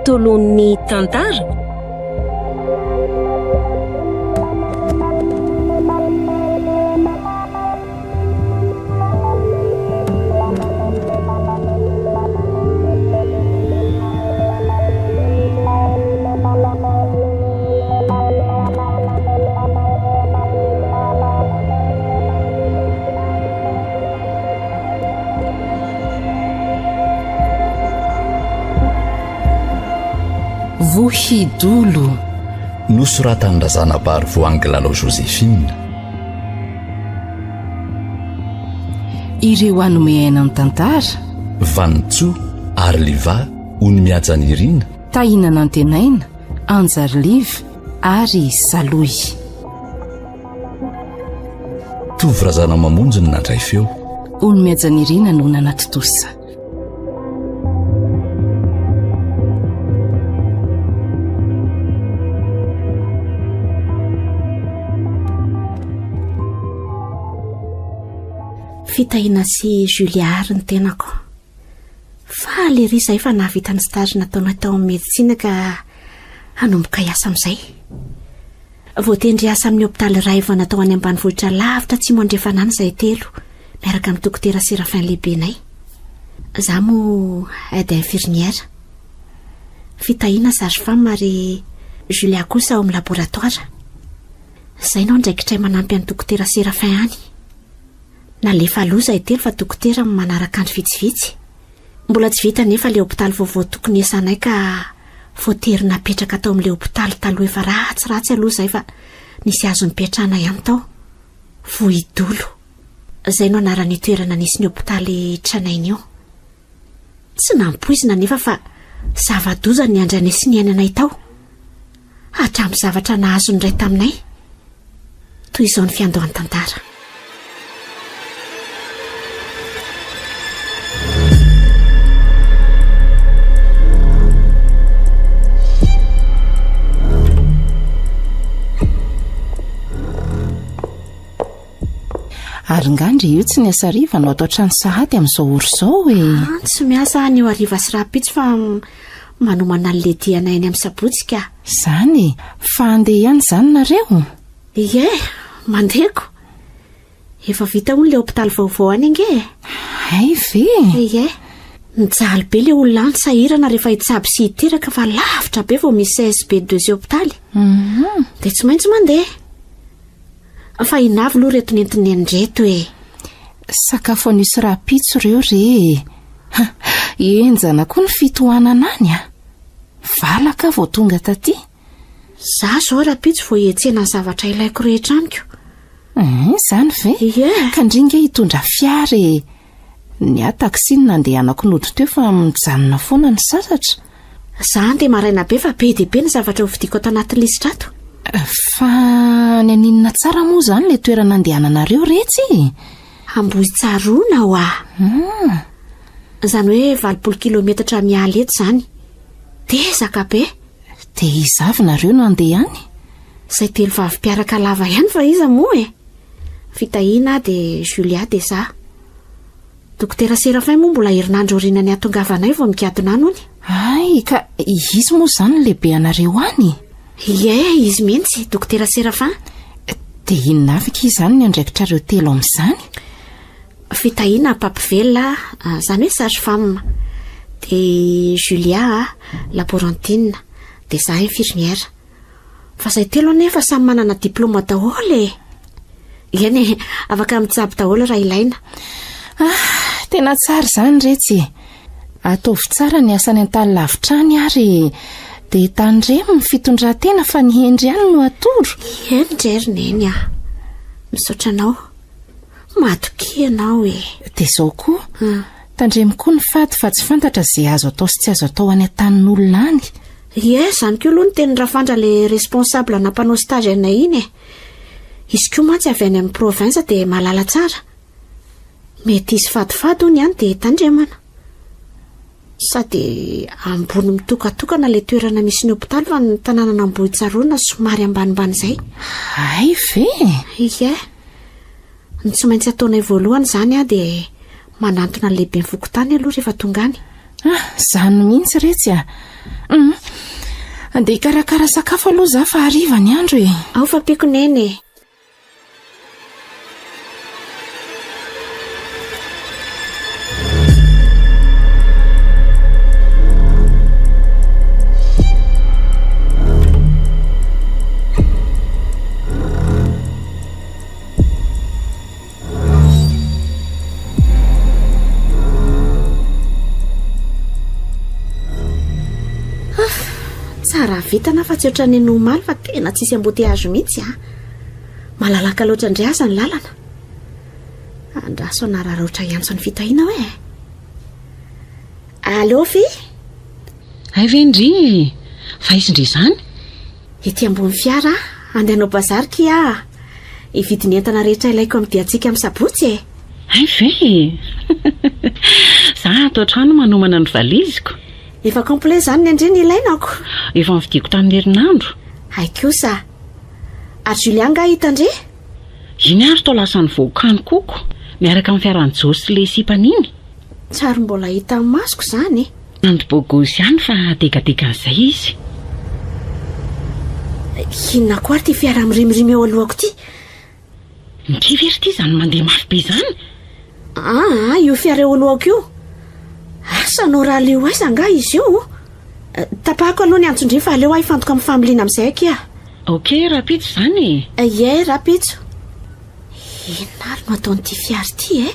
tontolon'ny tantara? Vohidolo. Nosoratan'i Razanabary Voahangy Lalao Joséphine. Ireo hanome aina ny tantara. Vanintsoa, Arliva, Onimihaja Nirina. Tahina Nantenaina, Anjariliva ary Salohy. Tovo Razanamamonjy no nandray feo. Onimihaja Nirina no nanatontosa. Fitahiana sy Julia ary ny tenako. Faly ery izahay fa nahavita ny stage nataonay tao amin'ny medecine ka hanomboka hiasa amin'izay. Voatendry hiasa amin'ny hopitaly iray vao natao any ambanivohitra lavitra atsimo andrefana any izahay telo, miaraka amin'ny dokotera Séraphin lehibenay. Izaho moa aide infirmière. Fitahiana sage femme ary Julia kosa ao amin'ny laboratoire. Izay no andraikitray manampy an'i dokotera Séraphin any. Nalefa aloha izahay telo fa dokotera no manaraka andro vitsivitsy. Mbola tsy vita anefa ilay hopitaly vaovao tokony hiasanay ka voatery napetraka tao amin'ilay hopitaly taloha efa ratsiratsy aloha izahay fa nisy azo nipetrahana ihany tao. Vohidolo. Izay no anaran'io toerana nisy ny hopitaly tranainy io. Tsy nampoizina anefa fa zava-doza ny andranay sy niainanay tao. Hatramin'ny zavatra nahazo ny iray taminay. Toy izao ny fiandohan'ny tantara. Ary nga ndry io tsy niasa hariva no ato an-trano sahady amin'izao ora izao e? Ah, tsy miasa anio hariva sy rahampitso fa manomana an'ilay dianay any amin'ny sabotsy ka. Izany e! Fa handeha ihany izany nareo? Ie, mandeha ko. Efa vita hono ilay hopitaly vaovao any ange e. Hay ve? Ie. Mijaly be ilay olona any sahirana rehefa hitsabo sy hiteraka fa lavitra be vao misy CSB deux hopitaly. Mhm. Dia tsy maintsy mandeha. Fa inona avy aloha ireto nentin'i Neny ireto e? Sakafo anio sy rahampitso ireo re e. Henjana koa ny fitohanana any a. Valaka aho vao tonga taty. Za zao rahampitso vao hiantsena ny zavatra ilaiko rehetra amiko. Hein, izany ve? Ie. Ka ndry nge hitondra fiara e. Ny ahy taxi no nandehanako nody teo fa mijanona foana ny sasatra. Za andeha maraina be fa be dia be ny zavatra hovidiako ato anaty lisitra ato. Fa ny aninona tsara moa izany ilay toerana andehananareo retsy e? Ambohitsaroana hoa. Ah. Izany hoe 80 kilometatra miala eto izany. Dezaka be. Dia iza avy nareo no handeha any? Izay telo vavy mpiaraka lava ihany fa iza moa e? Fitahiana dia Julia dia za. Dokotera Séraphin moa mbola herinandro aorianan'ny hahatongavanay vao migadona any hono. Hay, ka izy moa izany no lehibe anareo any? Ie, izy mihitsy, Dokotera Séraphin. Dia inona avy akia izany ny andraikitrareo telo amin'izany? Fitahiana mpampivelona, izany hoe sage femme. Dia Julia, laborantine. Dia izaho infirmière. Fa zay telo anefa samy manana diploma daholo e! Eny e, afaka mitsabo daholo raha ilaina. Ah, tena tsara izany retsy e! Ataovy tsara ny asa any an-tany lavitra any ary e! Dia tandremo ny fitondran-tena fa ny hendry ihany no atoro. Eny re ry Neny a! Misaotra anao. Matokia ianao e! Dia izao koa, tandremo koa ny fady fa tsy fantatra izay azo atao sy tsy azo atao any an-tanin'olona any. Ie, zany koa aloha ny tenin'i Rafandra le responsable nampanao stage anay iny e. Izy koa mantsy avy any amin'ny province dia mahalala tsara. Mety hisy fadifady hono ihany dia tandremana. Sady ambony mitokatokana ilay toerana misy ny hopitaly fa ny tanànan'Ambohitsaroana somary ambanimbany izay. Hay ve? Ie. Ny tsy maintsy ataonay voalohany izany dia manantona ny lehiben'ny fokontany aloha rehefa tonga any. Ah, izany mihitsy retsy a! Hum. Andeha hikarakara sakafo aloha za fa hariva ny andro e. Ao fa ampiako Neny e. Tsara vitana fa tsy ohatran'ny ny omaly fa tena tsisy embouteillage mihitsy a. Malalaka loatra indray aza ny lalana. Andraso hanararaotra hiantso ny fitahiana hoe. Allo Fy? Hay ve ndry e! Fa izy ndry izany? Ety ambony fiara aho, handeha hanao bazary kia aho. Hividy ny entana rehetra ilaiko amin'ny diantsika amin'ny sabotsy e! Hay ve e! Za ato an-trano manomana ny valiziko. Efa complet izany ny an-dry ny ilainako. Efa novidiako tamin'ny herinandro. Hay kosa! Ary Julia angaha hitan-dry? Iny ary toa lasa nivoaka any koko, miaraka amin'ny fiaran'i Joe sy ilay sipany iny. Tsy ary mbola hitan'ny masoko izany e! Andy bogosy ihany fa degadegan'izay izy. Inona koa ary ity fiara mirimorimo eo alohako ity? Ndry ve ry ity izany mandeha mafy be izany? Aa, io fiara eo alohako io. Asa anao raha aleo aiza angaha izy io? Tapahako aloha ny antson-dry fa aleo aho hifantoka amin'ny familiana amin'izay akia. Ok, rahampitso izany e! Ie, rahampitso. Inona ary no ataon'ity fiara ity e?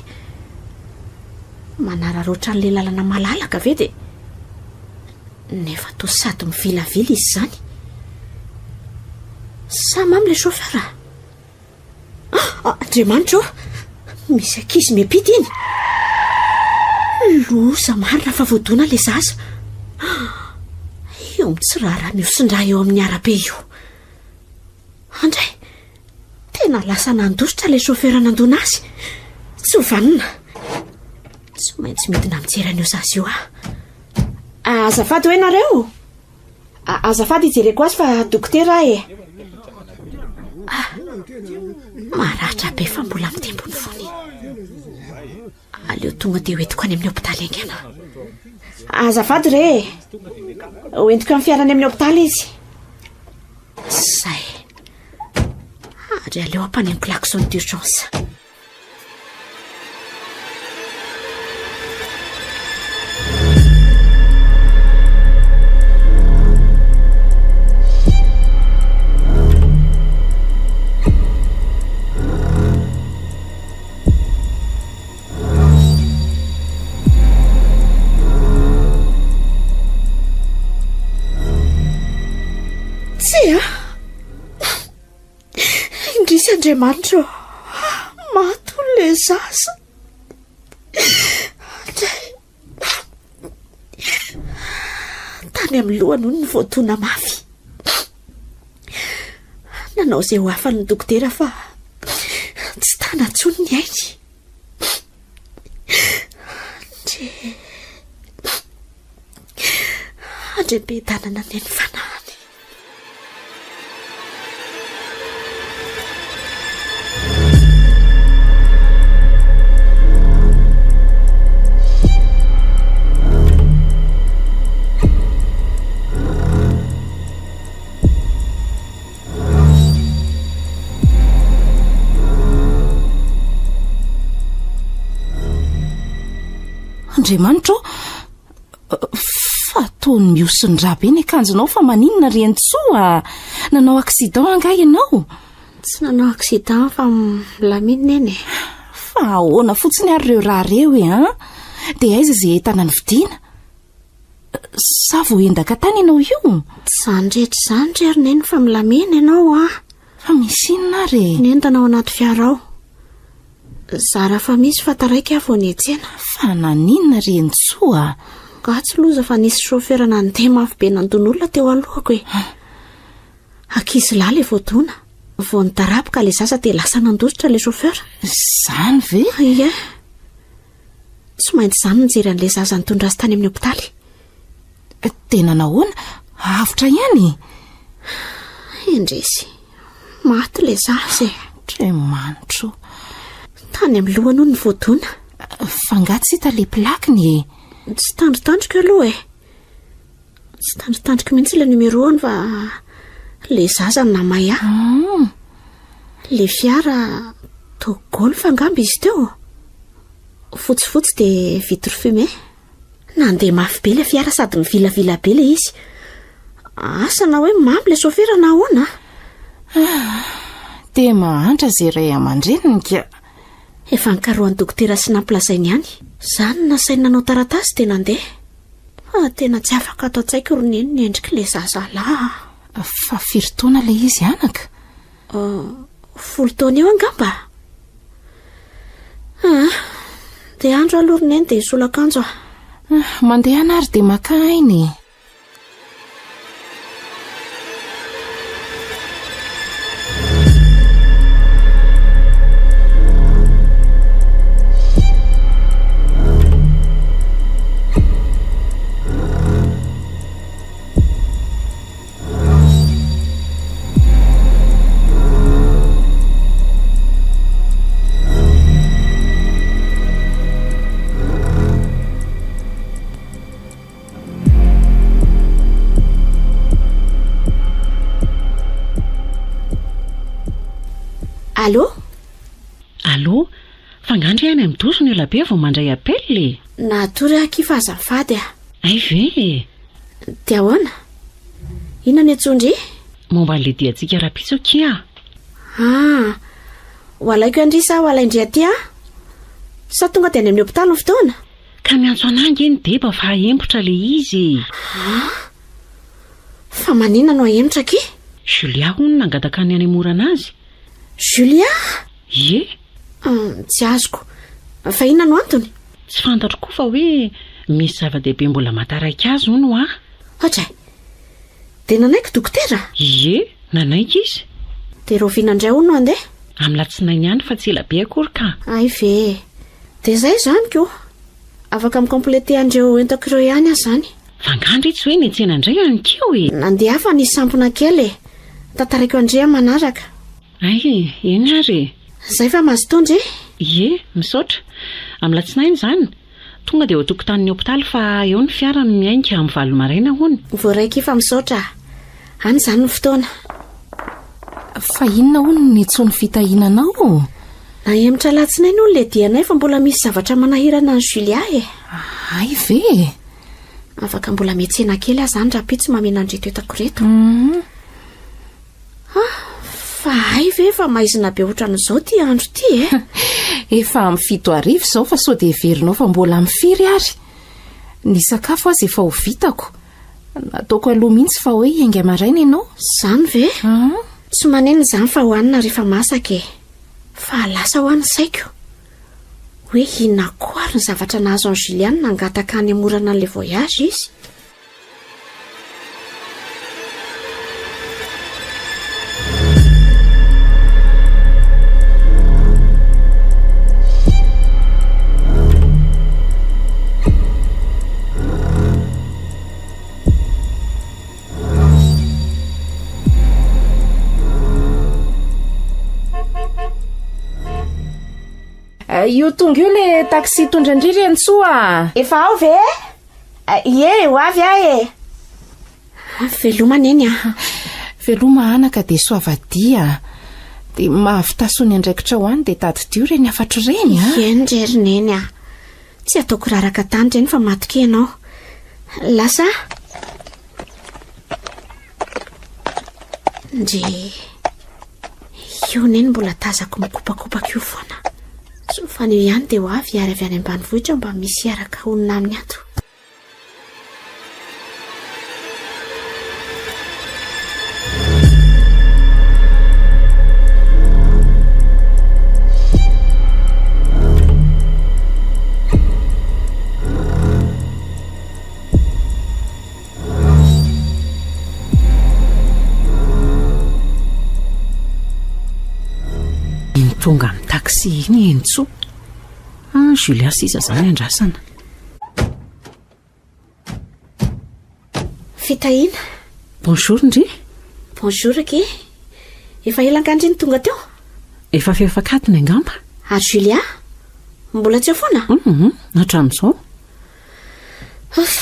Manararaotra an'ilay lalana malalaka ve dia. Nefa toa sady mivilavila izy izany. Sa mamy ilay chauffeur? Ah, Andriamanitra ô! Misy ankizy miampita iny. Loza marina fa voadona ilay zaza. Io mitsirara mihosin-drà eo amin'ny arabe io. Andray! Tena lasa nandositra ilay chauffeur nandona azy. Tsy ho vanona. Tsy maintsy midina mijery an'io zaza io aho. Azafady hoe nareo? Azafady hijereko azy fa dokotera aho e. Ah, maratra be fa mbola mitempo ny fony. Aleo tonga dia hoentiko any amin'ny hopitaly haingana. Azafady re e. Hoentiko amin'ny fiara any amin'ny hopitaly izy. Zay. Ary aleo ampaneno klaxon d'urgence. Tsia! Indrisy Andriamanitra ô! Maty hono ilay zaza. Andray. Tany amin'ny lohany hono no voadona mafy. Nanao izay ho afany ny dokotera fa tsy tana intsony ny ainy. Ndry. Andriampiadanana anie ny fanahiny. Andriamanitra ô! Fa toa ny mihosin-drà be ny akanjonao fa maninona ry Henintsoa a? Nanao accident angaha ianao? Tsy nanao accident fa milamina neny e. Fa ahoana fotsiny ary ireo rà ireo e an? Dia aiza izay entana novidiana? Sa voaendaka tany ianao io? Tsy izany rehetra izany re ry neny fa milamina ianao a. Fa misy inona ary e? Ny entana ao anaty fiara ao. Zara fa misy fa taraiky aho vao niantsena. Fa naninona ry Henintsoa a? Angaha tsy loza fa nisy chauffeur nandeha mafy be nandona olona teo alohako e. Ankizilahy ilay voadona. Vao nidaraboka ilay zaza dia lasa nandositra ilay chauffeur. Izany ve? Ie. Tsy maintsy izaho no nijery an'ilay zaza nitondra azy tany amin'ny hopitaly. Tena nahoana? Avotra ihany? Indrisy, maty ilay zaza e. Andriamanitro. Tany amin'ny lohany hono ny voadona. Fa angaha tsy hita ilay plaque-ny e? Tsy tandrotandroko aloha e. Tsy tandritandriko mihitsy ilay numéro-ny fa le zaza no namay ahy. Ah. Le fiara toa golf angamba izy teo. Fotsifotsy dia vitre fumée. Nandeha mafy be ilay fiara sady mivilavila be ilay izy. Asa na hoe mamo ilay sofera na ahoana. Ah, dia mahantra izay ray aman-dreniny ka. Efa nikarohan'ny dokotera sy nampilazainy ihany. Izaho no nasainy nanao taratasy dia nandeha. Fa tena tsy afaka ato an-tsaiko ry neny ny endrik'ilay zazalahy a. Fa firy taona ilay izy anaka? Folo taona eo angamba. Ah, dia andro aloha ry neny dia hisolo akanjo aho. Ah, mandehana ary dia maka aina e. Allô? Allô? Fa nga ndry any amin'ny douche no ela be vao mandray appel e? Natory aho akia fa azafady a. Hay ve e? Dia ahoana? Inona ny antsoin-dry? Momba an'ilay diantsika rahampitso akia. Ah, ho alaiko an-dry sa ho alain-dry aty an? Sa tonga dia any amin'ny hopitaly ny fotoana? Ka miantso anah ange ny deba fa ahemotra ilay izy e! Ah! Fa maninona no ahemotra akia? Julia hono nangataka ny hanemorana azy. Julia? Ie. Tsy azoko. Fa inona no antony? Tsy fantatro koa fa hoe misy zava-dehibe mbola mahataraiky azy hono hoa. Ohatray. Dia nanaiky dokotera? Ie, nanaiky izy. Dia rahoviana indray hono no handeha? Amin'ny latsinainy ihany fa tsy ela be akory ka. Hay ve e. Dia izay izany ko. Afaka mi-compléter an'ireo entako ireo ihany aho izany. Fa angaha ndry tsy hoe niantsena indray anikeo e? Nandeha fa nisy sampona kely e. Tantaraiko an-dry amin'ny manaraka. Hay, eny ary e. Izay fa mazotoa ndry. Ie, misaotra. Amin'ny latsinainy izany? Tonga dia eo an-tokotanin'ny hopitaly fa eo ny fiara no miainga amin'ny valo maraina hono. Voaray fa misaotra. Any izany ny fotoana. Fa inona hono no niantsoan'ny fitahiana anao? Nahemotra alatsinainy hono ilay dianay fa mbola misy zavatra manahirana an'i Julia e. Hay ve e? Afaka mbola miantsena kely aho izany rahampitso mameno an'ireto entako ireto. Ah, fa hay ve efa maizina be ohatran'izao ity andro ity e? Efa amin'ny 7 arivo izao fa sao dia heverinao fa mbola amin'ny firy ary? Ny sakafo aza efa ho vitako. Nataoko aloha mihitsy fa hoe hiainga maraina ianao. Izany ve? Ah. Tsy manenina izany fa hohanina rehefa masaka e. Fa lasa hoa ny saiko. Hoe inona koa ary ny zavatra nahazo an'i Juliane nangataka hanemorana an'ilay voyage izy? Io tonga io le taxi tondra ndry ry Antsoa a! Efa ao ve? Ie, ho avy aho e! Veloma neny a! Veloma anaka dia soavadia a! Dia mahavità soa ny andraikitrao any dia tadidio ireny hafatro ireny a! Eny re ry neny a! Tsy ataoko raraka tany ireny fa matokia ianao. Lasa aho. Ndry. Io neny mbola tazako mikopakopaka io foana. Soa fa anio ihany dia ho avy ary avy any ambanivohitra mba misy hiaraka honina aminy ato. Iny tonga amin'ny taxi iny i Henintsoa. Ah, Julia sisa izany andrasana. Fitahiana. Bonjour ndry. Bonjour aky. Efa ela angaha ndry no tonga teo? Efa fefak'adiny angamba. Ary Julia? Mbola tsy ao foana? Hum, hatramin'izao. Ouf.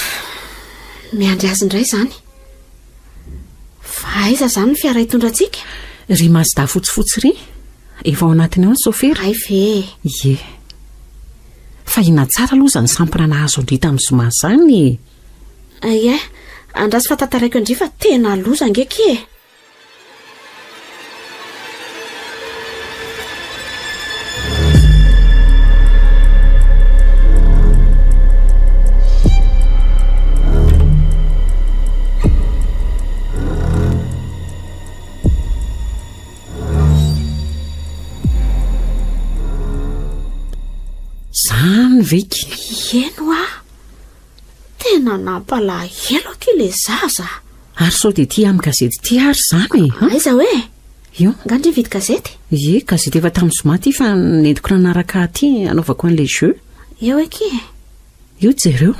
Miandry azy indray izany. Fa aiza izany ny fiara hitondra antsika? Ry Mazda fotsifotsy ry. Efa ao anatiny ao ny sôfera. Hay ve e! Ie. Fa inona tsara aloha izany sampona nahazo an-dry tamin'ny zoma izany e? Ie, andraso fa tantaraiko an-dry fa tena loza ange akia e! Zany ve ki? Eny hoa! Tena nampalahelo akia le zaza a! Ary sao dia ity amin'ny gazety ity ary izany e? Aiza hoe? Io. Nga ndry nividy gazety? Ie, gazety efa tamin'ny zoma ity fa nentiko nanaraka aty hanaovako an'ilay jeu. Eo akia e! Io jereo.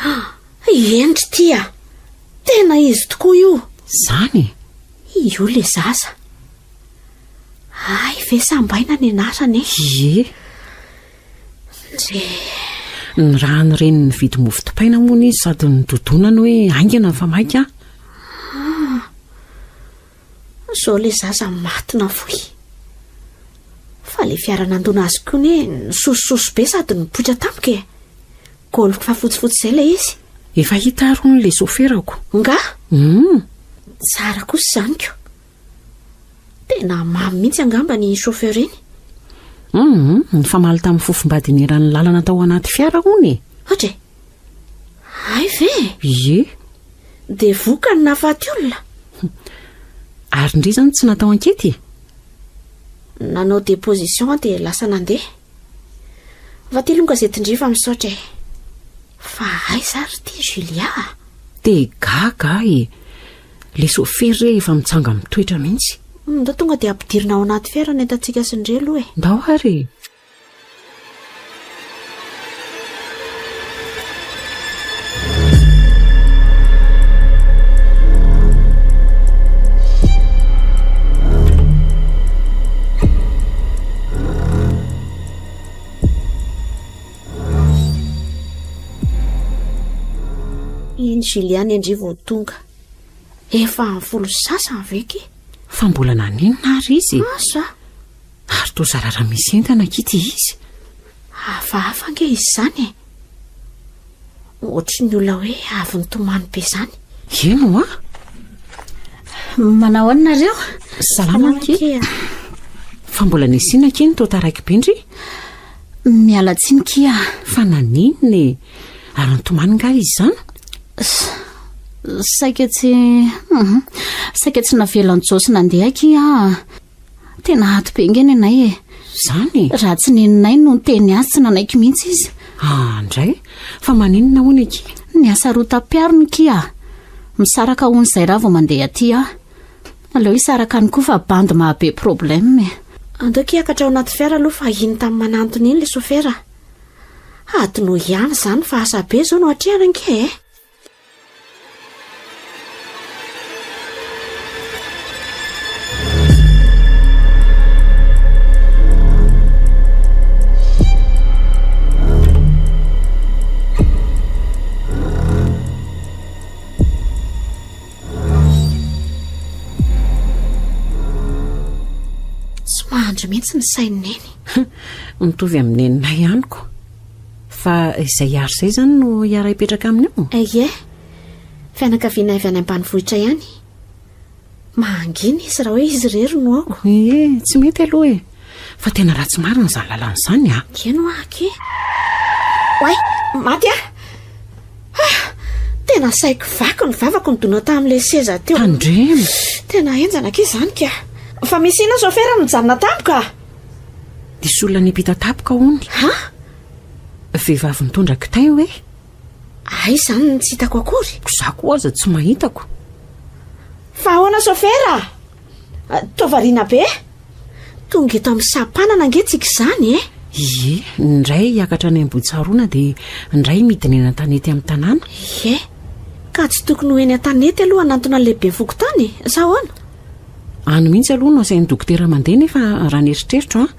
Ah! Eny ry ty a! Tena izy tokoa io! Izany e! Io le zaza. Hay ve sambaina ny anarany e? Ie. Ndre. Nirahan'ny reniny nividy mofo dipaina hono izy sady nidodonany hoe haingana fa maika aho. Ah. Zao le zaza maty nafoy. Fa le fiara nandona azy koa ne nisosososo be sady nipoitra tampoka e. Golf fotsifotsy izay ilay izy. Efa hita ary hono ilay soferako. Nga? Hum. Tsara kosa izany ko. Tena mamy mihitsy angamba ny chauffeur iny. Hum, nifamaly tamin'ny fofombadiny eran'ny lalana tao anaty fiara hono e. Ohatra e. Hay ve e? Ie. Dia vokany nahafaty olona. Ary ndry izany tsy natao ankety e? Nanao déposition dia lasa nandeha. Vaty aloha ny gazetin-dry fa misaotra e. Fa aiza ary ity Julia a? Dia gaga aho e! Ilay sôfery re efa mitsanga-mitoetra mihitsy. Ndao tonga dia ampidirina ao anaty fiara ny entantsika sy ny ndry aloha e. Ndao ary e! Iny Juliane ndry vao tonga. Efa amin'ny folo sy sasany ve ki? Fa mbola naninona ary izy? Asa. Ary toa zara raha misy entana akia ity izy. Hafahafa ange izy izany e. Ohatry ny olona hoe avy nitomany be izany. Eny hoa. Manao ahoana nareo? Salama akia. Fa mbola nisy inona akia no toa taraiky be ndry? Miala tsiny kia. Fa naninona e? Ary nitomany nga izy izany? Saika tsy saika tsy navelan'i Josy nandeha akia. Tena ato be nge nenay e. Zany e? Raha tsy neninay no niteny azy tsy nanaiky mihitsy izy. Ah, ndray. Fa maninona hono akia? Ny hasarotam-piarony kia. Misaraka hono izay raha vao mandeha aty aho. Aleo hisaraka any koa fa bandy mahabe problème e. Andao akia hiakatra ao anaty fiara aloha fa iny tamin'ny manantona iny ilay sofera. Adinoy ihany izany fa asa be izao no atrehana ange e. Tsy mahandry mihitsy ny sain'i Neny. Mitovy amin'i Neninay ihany ko. Fa izay ary izay izany no hiara-hipetraka aminy eo? Ie. Fianakaviana avy any ambanivohitra ihany. Mangina izy raha hoe izy irery no ao. Ie, tsy mety aloha e. Fa tena ratsy marina izany lalàna izany a. Eny hoa aky. Oay, maty aho. Ah, tena saiky vaky ny vavako nidona tamin'ilay seza teo. Tandremo. Tena henjana aky izany ka. Fa misy inona sôfera no mijanona tampoka? Nisy olona niampita tampoka hono. Ha? Vehivavy mitondra kitay hoe? Aiza izany no tsy hitako akory? Za koa aza tsy mahitako. Fa ahoana sôfera? Toa variana be? Tonga eto amin'ny sampanana ange tsika izany e! Ie, ny iray hiakatra any Ambohitsaroana dia ny iray midina eny an-tanety amin'ny tanàna. Ie, ka tsy tokony ho eny an-tanety aloha hanantona ny lehiben'ny fokontany e? Sa ahoana? Any mihitsy aloha no asain'ny dokotera mandeha nefa raha ny eritreritro an,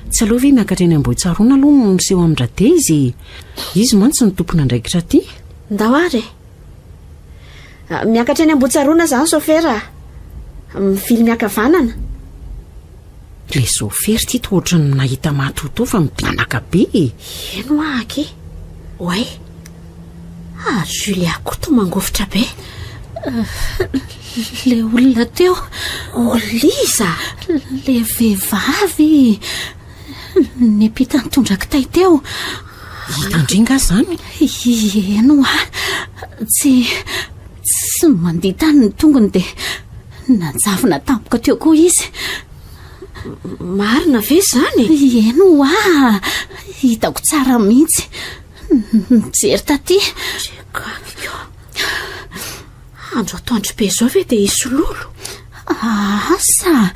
tsy aleo ve miakatra eny Ambohitsaroana aloha miseho amin-dRadezy e? Izy mantsy no tompon'andraikitra aty. Ndao ary e! Miakatra eny Ambohitsaroana izany sôfera a! Mivily miankavanana. Le sôfery ty toa ohatran'ny nahita matotoa fa mibanaka be e! Eny hoa aky! Oay! Ary Julia koa toa mangovitra be. Le olona teo. Oh Liza! Le vehivavy niampita nitondra kitay teo. Hitan-dry nga zany? Eny hoa! Tsy tsy mandeha tany ny tongony dia nanjavona tampoka teo koa izy. Marina ve izany e? Eny hoa! Hitako tsara mihitsy. Nijery taty. Gagiko. Andro atoandro be izao ve dia hisy lolo? Asa!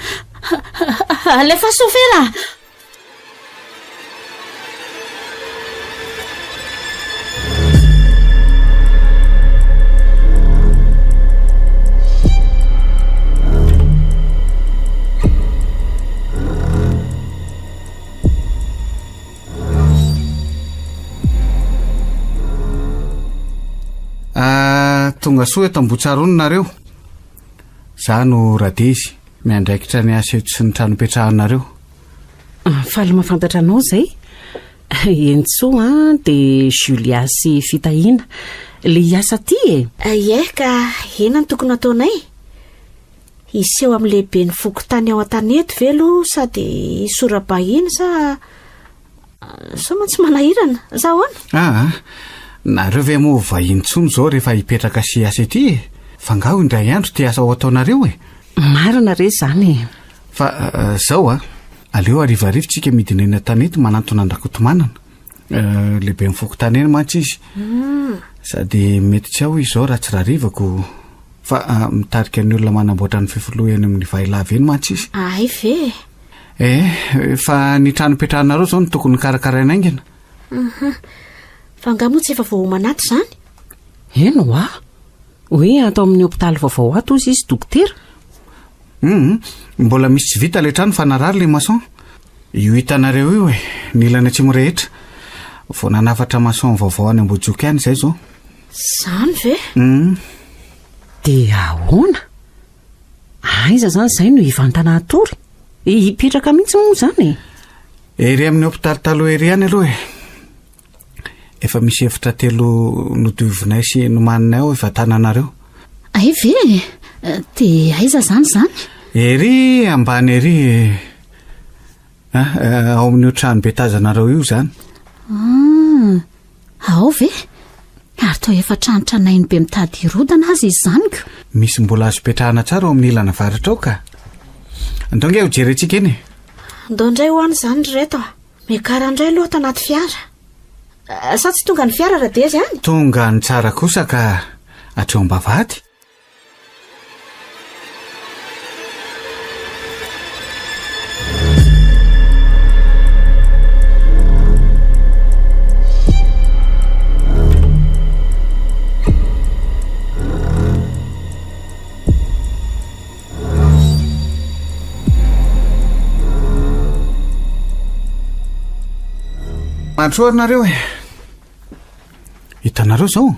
Alefaso sofera! Ah, tonga soa eto Ambohitsarony nareo. Za no Radezy, miandraikitra ny asa eto sy ny trano ipetrahanareo. Ah, faly mahafantatra anao izay. Henintsoa an, dia Julia sy Fitahiana. Le hiasa aty e? Ah, ie, ka inona no tokony hataonay? Hiseho amin'ny lehiben'ny fokontany ao an-tanety ve aloha sa dia hisora-bahiny sa sao mantsy manahirana sa ahoana? Aa, ah, nareo ve moa vahiny intsony izao rehefa hipetraka sy hiasa ety e? Fa angaha ho indray andro ity asa ho ataonareo e? Marina re izany e! Fa zao a, aleo harivariva tsika midina eny an-tanety manantona an-dRakotomanana. Lehiben'ny fokontany eny mantsy izy. Sady mety tsy ao izy izao raha tsy rarivako. Fa mitarika ny olona manamboatra ny fefiloha eny amin'ny Vahilava eny mantsy izy. Hay ve e! Eh, fa ny trano ipetrahanareo izao no tokony karakaraina haingana. Aha. Fa angaha moa tsy efa voaomana ato izany? Eny hoa! Hoe ato amin'ny hopitaly vaovao ato hozy izy dokotera? Hum, mbola misy tsy vita ilay trano fa narary ilay maçon. Io hitanareo io e, ny ilany atsimo rehetra. Vao nanafatra maçon vaovao any Ambohijoky any izay izao. Izany ve? Hum. Dia ahoana? Aiza izany izay no hivantana hatory? Hipetraka mihitsy moa izany e? Ery amin'ny hopitaly taloha ery ihany aloha e. Efa misy efitra telo nodiovinay sy nomaninay ao hivantananareo. Hay ve e? Dia aiza izany izany? Ery ambany ery e. Ah, ao amin'io trano be tazanareo io izany. Ah, ao ve? Ary toa efa trano tranainy be mitady hirodana aza izy izany ko. Misy mbola azo ipetrahana tsara ao amin'ny ilany avaratra ao ka. Andao ange hojerentsika eny e. Andao indray ho any izany ry reto a. Miakara indray aloha ato anaty fiara. Sa tsy tonga ny fiara Radezy any? Tonga any tsara kosa ka hatreo am-bavahady. Mandrosoa ary nareo e. Hitanareo izao?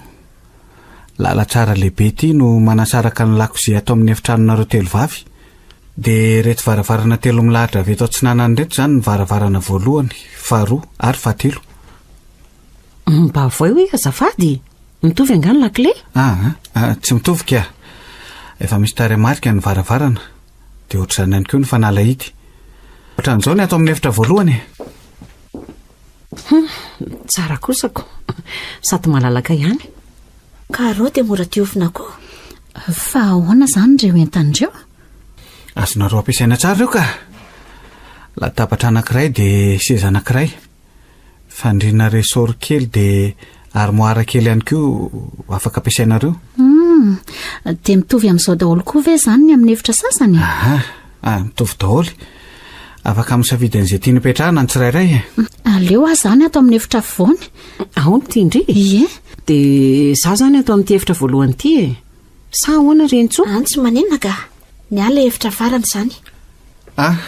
Lalantsara lehibe ity no manasaraka ny lakozia ato amin'ny efitranonareo telo vavy. Dia ireto varavarana telo milahatra avy eto atsinanana ireto izany ny varavarana voalohany, faharoa ary fahatelo. Mba avoay hoe azafady? Mitovy angaha ny lakile? Aa, ah, tsy mitovy ka. Efa misy tarehimarika ny varavarana. Dia ohatr'izany ihany koa ny fanalahidy. Ohatran'izao ny ato amin'ny efitra voalohany e. Hum, tsara kosa ko. Sady malalaka ihany. Carreau dia mora diovina koa. Fa ahoana izany ireo entana ireo? Azonareo ampiasaina tsara ireo ka. Latabatra anankiray dia seza anankiray. Fandriana ressort kely dia armoire kely ihany koa afaka ampiasainareo. Hum, dia mitovy amin'izao daholo koa ve izany ny amin'ny efitra sasany? Aha, ah, mitovy daholo. Afaka misafidy an'izay tiany hipetrahana ny tsirairay e. Aleo aho izany ato amin'ny efitra afovoany. Ahoana ity ndry? Ie. Dia za izany ato amin'ity efitra voalohany ity e. Sa ahoana ry Rentsoa? Any tsy maninona ka. Ny ahy ilay efitra farany izany. Ah,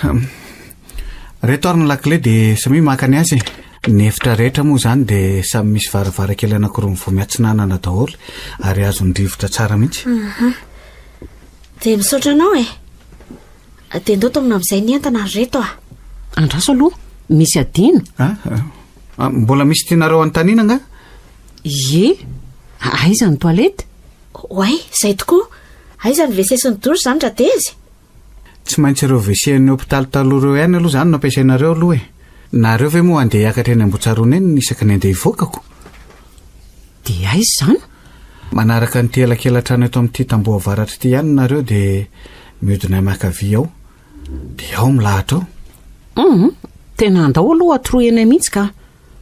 reto ary ny lakile dia samia maka ny azy e. Ny efitra rehetra moa izany dia samy misy varavarankely anankiroa mivoha miatsinanana daholo ary azon'ny rivotra tsara mihitsy. Mhm. Dia misaotra anao e. Dia ndao tomina amin'izay ny entana ry reto a. Andraso aloha, misy adino. Ah, ah, mbola misy tianareo anontaniana angaha? Ie, aiza ny toilette? Oay, izay tokoa. Aiza ny WC sy ny douche izany Radezy? Tsy maintsy ireo WC an'ny hopitaly taloha ireo ihany aloha izany no ampiasainareo aloha e. Nareo ve moa handeha hiakatra eny Ambohitsaroana eny isaky ny handeha hivoaka ko? Dia aiza izany? Manaraka an'ity elakela-trano eto amin'ity tamboho avaratra ity ihany nareo dia mihodina miankavia ao. Dia ao milahatra ao. Hum, tena andao aloha atoroy anay mihitsy ka.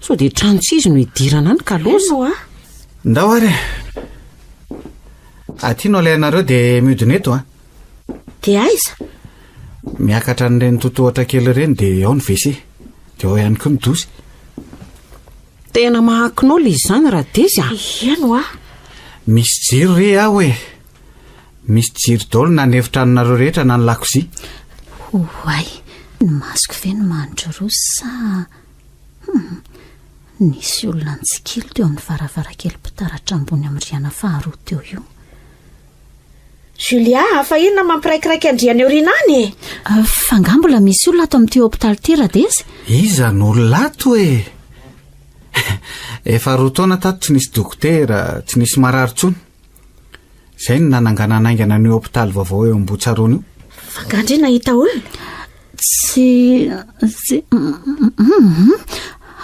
Sao dia trano tsy izy no hidirana any ka loza. Eny oa. Ndao ary e. Aty no alehanareo dia mihodina eto a. Dia aiza? Miakatra an'ireny totohatra kely ireny dia ao ny WC. Dia ao ihany koa ny dosy. Tena mahakinao ilay izany Radezy a. Eny oa. Misy jiro re aho e. Misy jiro daholo na ny efitranonareo rehetra na ny lakozia. Oay, ny masoko ve no manitra roa sa hum, nisy olona nitsikilo teo amin'ny varavarankely mpitaratra ambony amin'ny rihana faharoa teo io. Julia, fa inona mampiraikiraiky an-dry any aoriana any e? Fa angaha mbola misy olona ato amin'ity hopitaly ity Radezy? Iza no olona ato e? Efa roa taona tato tsy nisy dokotera, tsy nisy marary intsony. Izay no nananganana haingana an'io hopitaly vaovao eo Ambohitsaroana io. Fa angaha ndry nahita olona? Tsy, tsy, hum,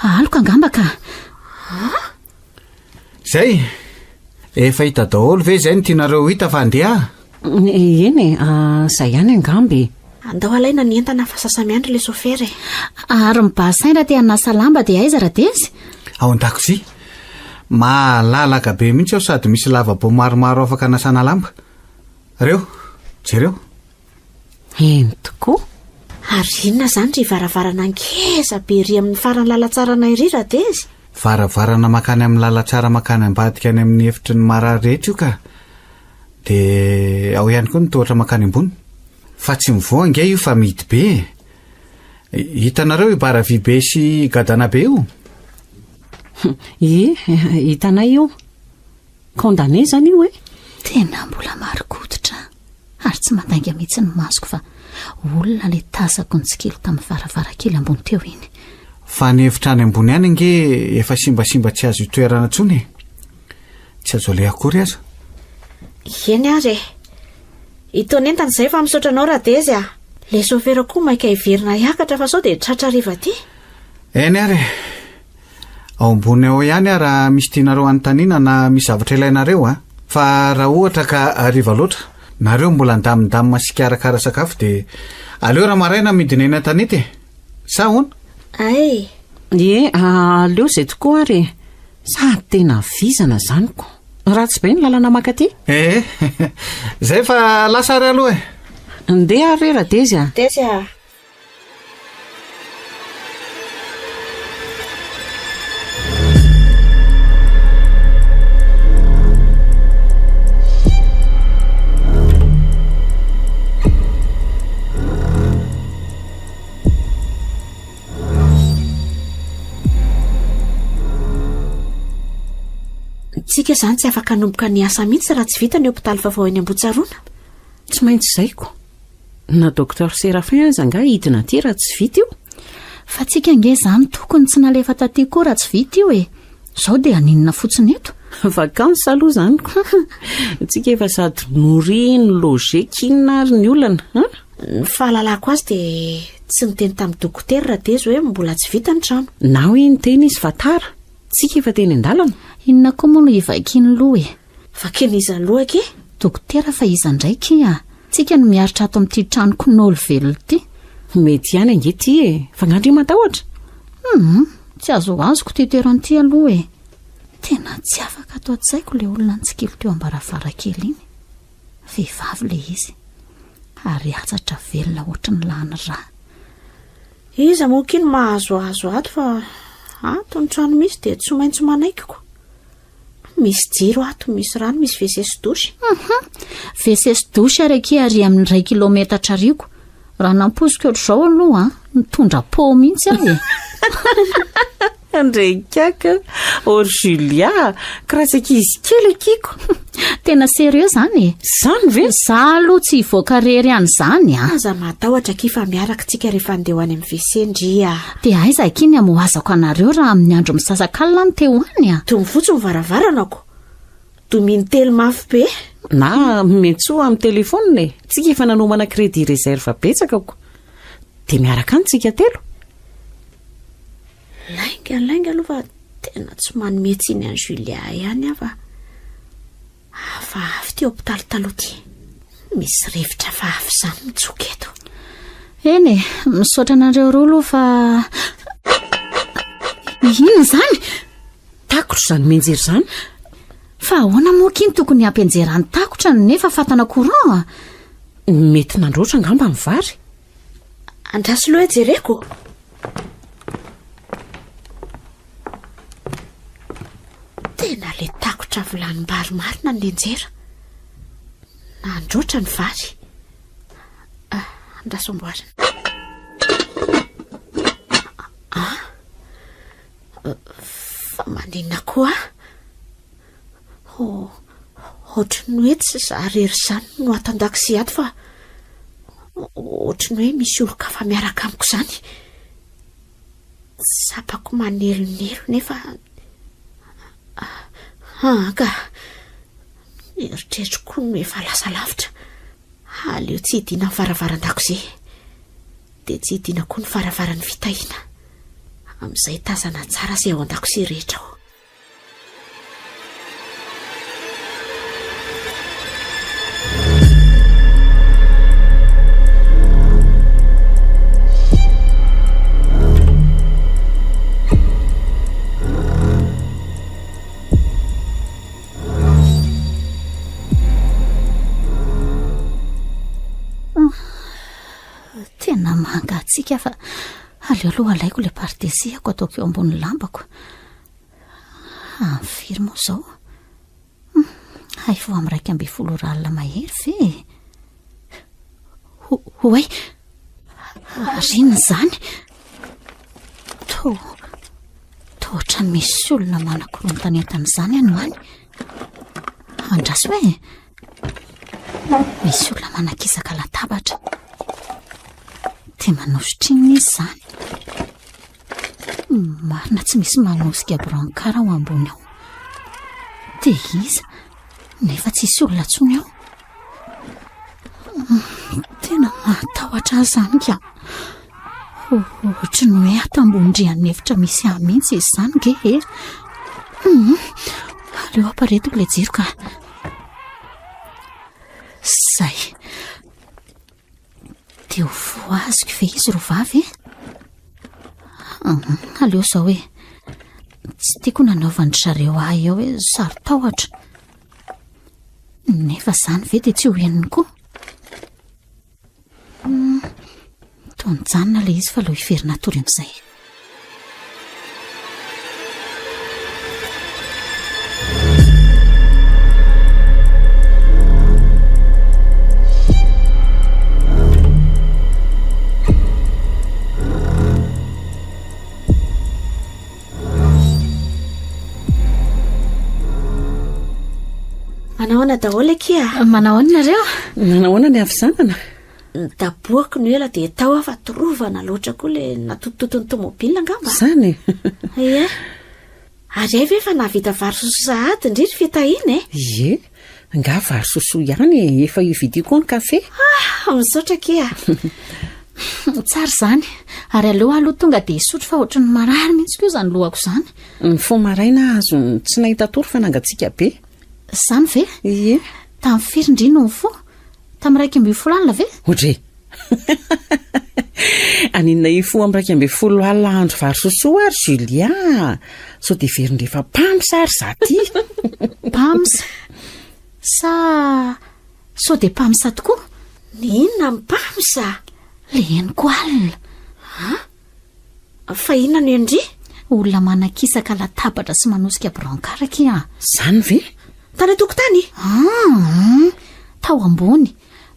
aloka angamba ka. Izay! Efa hita daholo ve izay no tianareo ho hita fa andeha aho? Eny e, izay ihany angamba e. Andao alaina ny entana fa sasa-miandry ilay sofera e. Ary ny bassin raha te hanasa lamba dia aiza Radezy? Ao an-dakozia. Malalaka be mihitsy ao sady misy lavabo maromaro afaka anasana lamba. Reo, jereo. Eny tokoa. Ary inona izany ry varavarana ngeza be ery amin'ny faran'ny lalantsarana ery Radezy? Varavarana mankany amin'ny lalantsara mankany ambadika any amin'ny efitry ny marary rehetra io ka. Dia ao ihany koa ny tohatra mankany ambony. Fa tsy mivoha ange io fa mihidy be e. Hitanareo io bara vy be sy gadana be io? Ie, hitanay io. Condamné izany io e? Tena mbola marin-koditra ary tsy mandainga mihitsy ny masoko fa olona ilay tazako nitsikilo tamin'ny varavarankely ambony teo iny. Fa ny hevitra any ambony any ange efa simbasimba tsy azo itoerana intsony e. Tsy azo aleha akory aza. Eny ary e. Itony entana izay fa misaotra anao Radezy a. Ilay sofera koa maika hiverina hiakatra fa sao dia tratra hariva aty. Eny ary e. Ao ambony ao ihany aho raha misy tianareo hanontaniana na misy zavatra ilainareo a. Fa raha ohatra ka hariva loatra, nareo mbola handamindamina sy hikarakara sakafo dia aleo raha maraina midina eny an-tanety e. Sa ahoana? Ay! Ie, aleo izay tokoa ary e. Sady tena vizana izany ko. Ratsy be ny lalana mankaty. Ee, zay fa lasa ary aloha e. Ndeha ary re Radezy a. Dezy a. Tsika izany tsy afaka hanomboka ny asa mihitsy raha tsy vita ny hopitaly vaovao eny Ambohitsaroana. Tsy maintsy izay ko. Na Docteur Séraphin aza angaha hidina aty raha tsy vita io? Fa tsika ange izany tokony tsy nalefa taty koa raha tsy vita io e! Izao dia haninona fotsiny eto? Vacances aloha izany ko. Tsika efa sady nourri no logé k'inona ary ny olana an? Ny fahalalako azy dia tsy niteny tamin'ny dokotera Radezy hoe mbola tsy vita ny trano. Na hoe niteny izy fa tara, tsika efa teny an-dalana. Inona koa moa no hivakiany loha e? Vakiana iza loha akia? Dokotera fa iza indray kia? Tsika no miaritra ato amin'ity trano kinaoly velona ity. Mety ihany ange ity e! Fa nga ndry matahotra? Hum, tsy azoazoko ity toerana ity aloha e! Tena tsy afaka ato an-tsaiko ilay olona nitsikilo teo am-baravarankely iny. Vehivavy ilay izy. Ary hatsatra velona ohatry ny lany rà. Iza moa akia no mahazoazo ato fa ato ny trano misy dia tsy maintsy manaiky ko. Misy jiro ato, misy rano, misy WC sy douche. Hum, WC sy douche ary akia ary amin'ny iray kilaometatra ariako. Raha nampoiziko ohatr'izao aloha an, nitondra pot mihitsy aho e. Andrekaka, oh ry Julia, kiratsy ankizy kely akiko. Tena sérieux zany e. Zany ve? Za aloha tsy hivoaka rery any zany a. Aza matahotra akia fa miaraka tsika rehefa andeha ho any amin'ny WC ndry a. Dia aiza akia ny hamohazako anareo raha amin'ny andro misasakalina no te ho any a? Domy fotsiny ny varavarana ko. Domino telo mafy be. Na miantsoa amin'ny telefaonina e. Tsika efa nanomana crédit réserve betsaka ko. Dia miaraka any tsika telo. Lainga lainga aloha fa tena tsy manome tsiny an'i Julia ihany aho fa hafahafa ity hopitaly taloha ity. Misy rivotra hafahafa izany mitsoka eto. Eny e, misaotra anareo roa aloha fa inona izany? Takotra izany mianjera izany. Fa ahoana moa akia no tokony hampianjera ny takotra nefa fatana courant a? Mety nandroatra angamba ny vary. Andraso aloha e jereko. Tena le takotra vilanim-bary marina ny nianjera. Nandroatra ny vary. Ah, andraso amboarina. Ah, fa maninona koa? Oh, ohatry ny hoe tsy za irery izany no ato an-dakozia ato fa ohatry ny hoe misy olon-kafa miaraka amiko izany. Tsapako manelonelo nefa ah ka ny eritreritro koa no efa lasa lavitra. Aleo tsy hidiana ny varavaran-dakozia. Dia tsy hidiana koa ny varavaran'ny fitahiana. Amin'izay tazana tsara izay ao an-dakozia rehetra ao. Tena mangatsiaka fa aleo aloha alaiko ilay pardesihako ataoko eo ambony lambako. Amin'ny firy moa izao? Hum, hay vao amin'ny 11 ora alina mahery ve e? Ho, hoay, ary inona izany? Toa, toa ohatran'ny misy olona manakorontanentana izany any ho any. Andraso e! Misy olona manakisaka latabatra. Dia manositra inona izy izany? Marina tsy misy manosika brancard ao ambony ao. Dia iza? Nefa tsisy olona intsony ao. Tena mahatahotra ahy izany ka. Ohatry ny hoe ato ambony rihana efitra misy ahy mihitsy izy izany nge e. Aleo aparetiko ilay jiro ka. Zay. Dia ho voazoko ve izy ro vavy e? Aleo izao e. Tsy tiako nanaovan-dry zareo ahy eo hoe saro-tahotra. Nefa izany ve dia tsy ho henony koa? Toa nijanona ilay izy fa aleo hiverina hatory amin'izay. Manahoana daholo akia? Manao ahoana nareo? Manahoana ny havizanana? Nidabohako ny ela dia tao aho fa torovana loatra koa le natotototon'ny tomobile angamba. Zany e? Ie. Ary hay ve efa nahavita vary sosoa sahady ndry ry Fitahiana e? Ie. Nga vary sosoa ihany e, efa io vidio koa ny kafe. Ah, misaotra akia. Tsara izany. Ary aleo aloha tonga dia hisotro fa ohatry ny marary mihitsy koa izany lohako izany. Nifoha maraina aho tsy nahita tory fa nangatsiaka be. Izany ve? Ie. Tamin'ny firy ndry no nifoha? Tamin'ny 11 alina ve? Odre! Aninona hifoha amin'ny 11 alina hahandro vary sosoa ary Julia? Sao dia heveriny rehefa mpams ary za ty? Mpams? Sa sao dia mpams tokoa? Ny inona ny mpams? Le henoko alina. Ha? Fa inona no henondry? Olona manakisaka latabatra sy manosika brancard akia. Zany ve? Tany an-tokotany? Aa, tao ambony.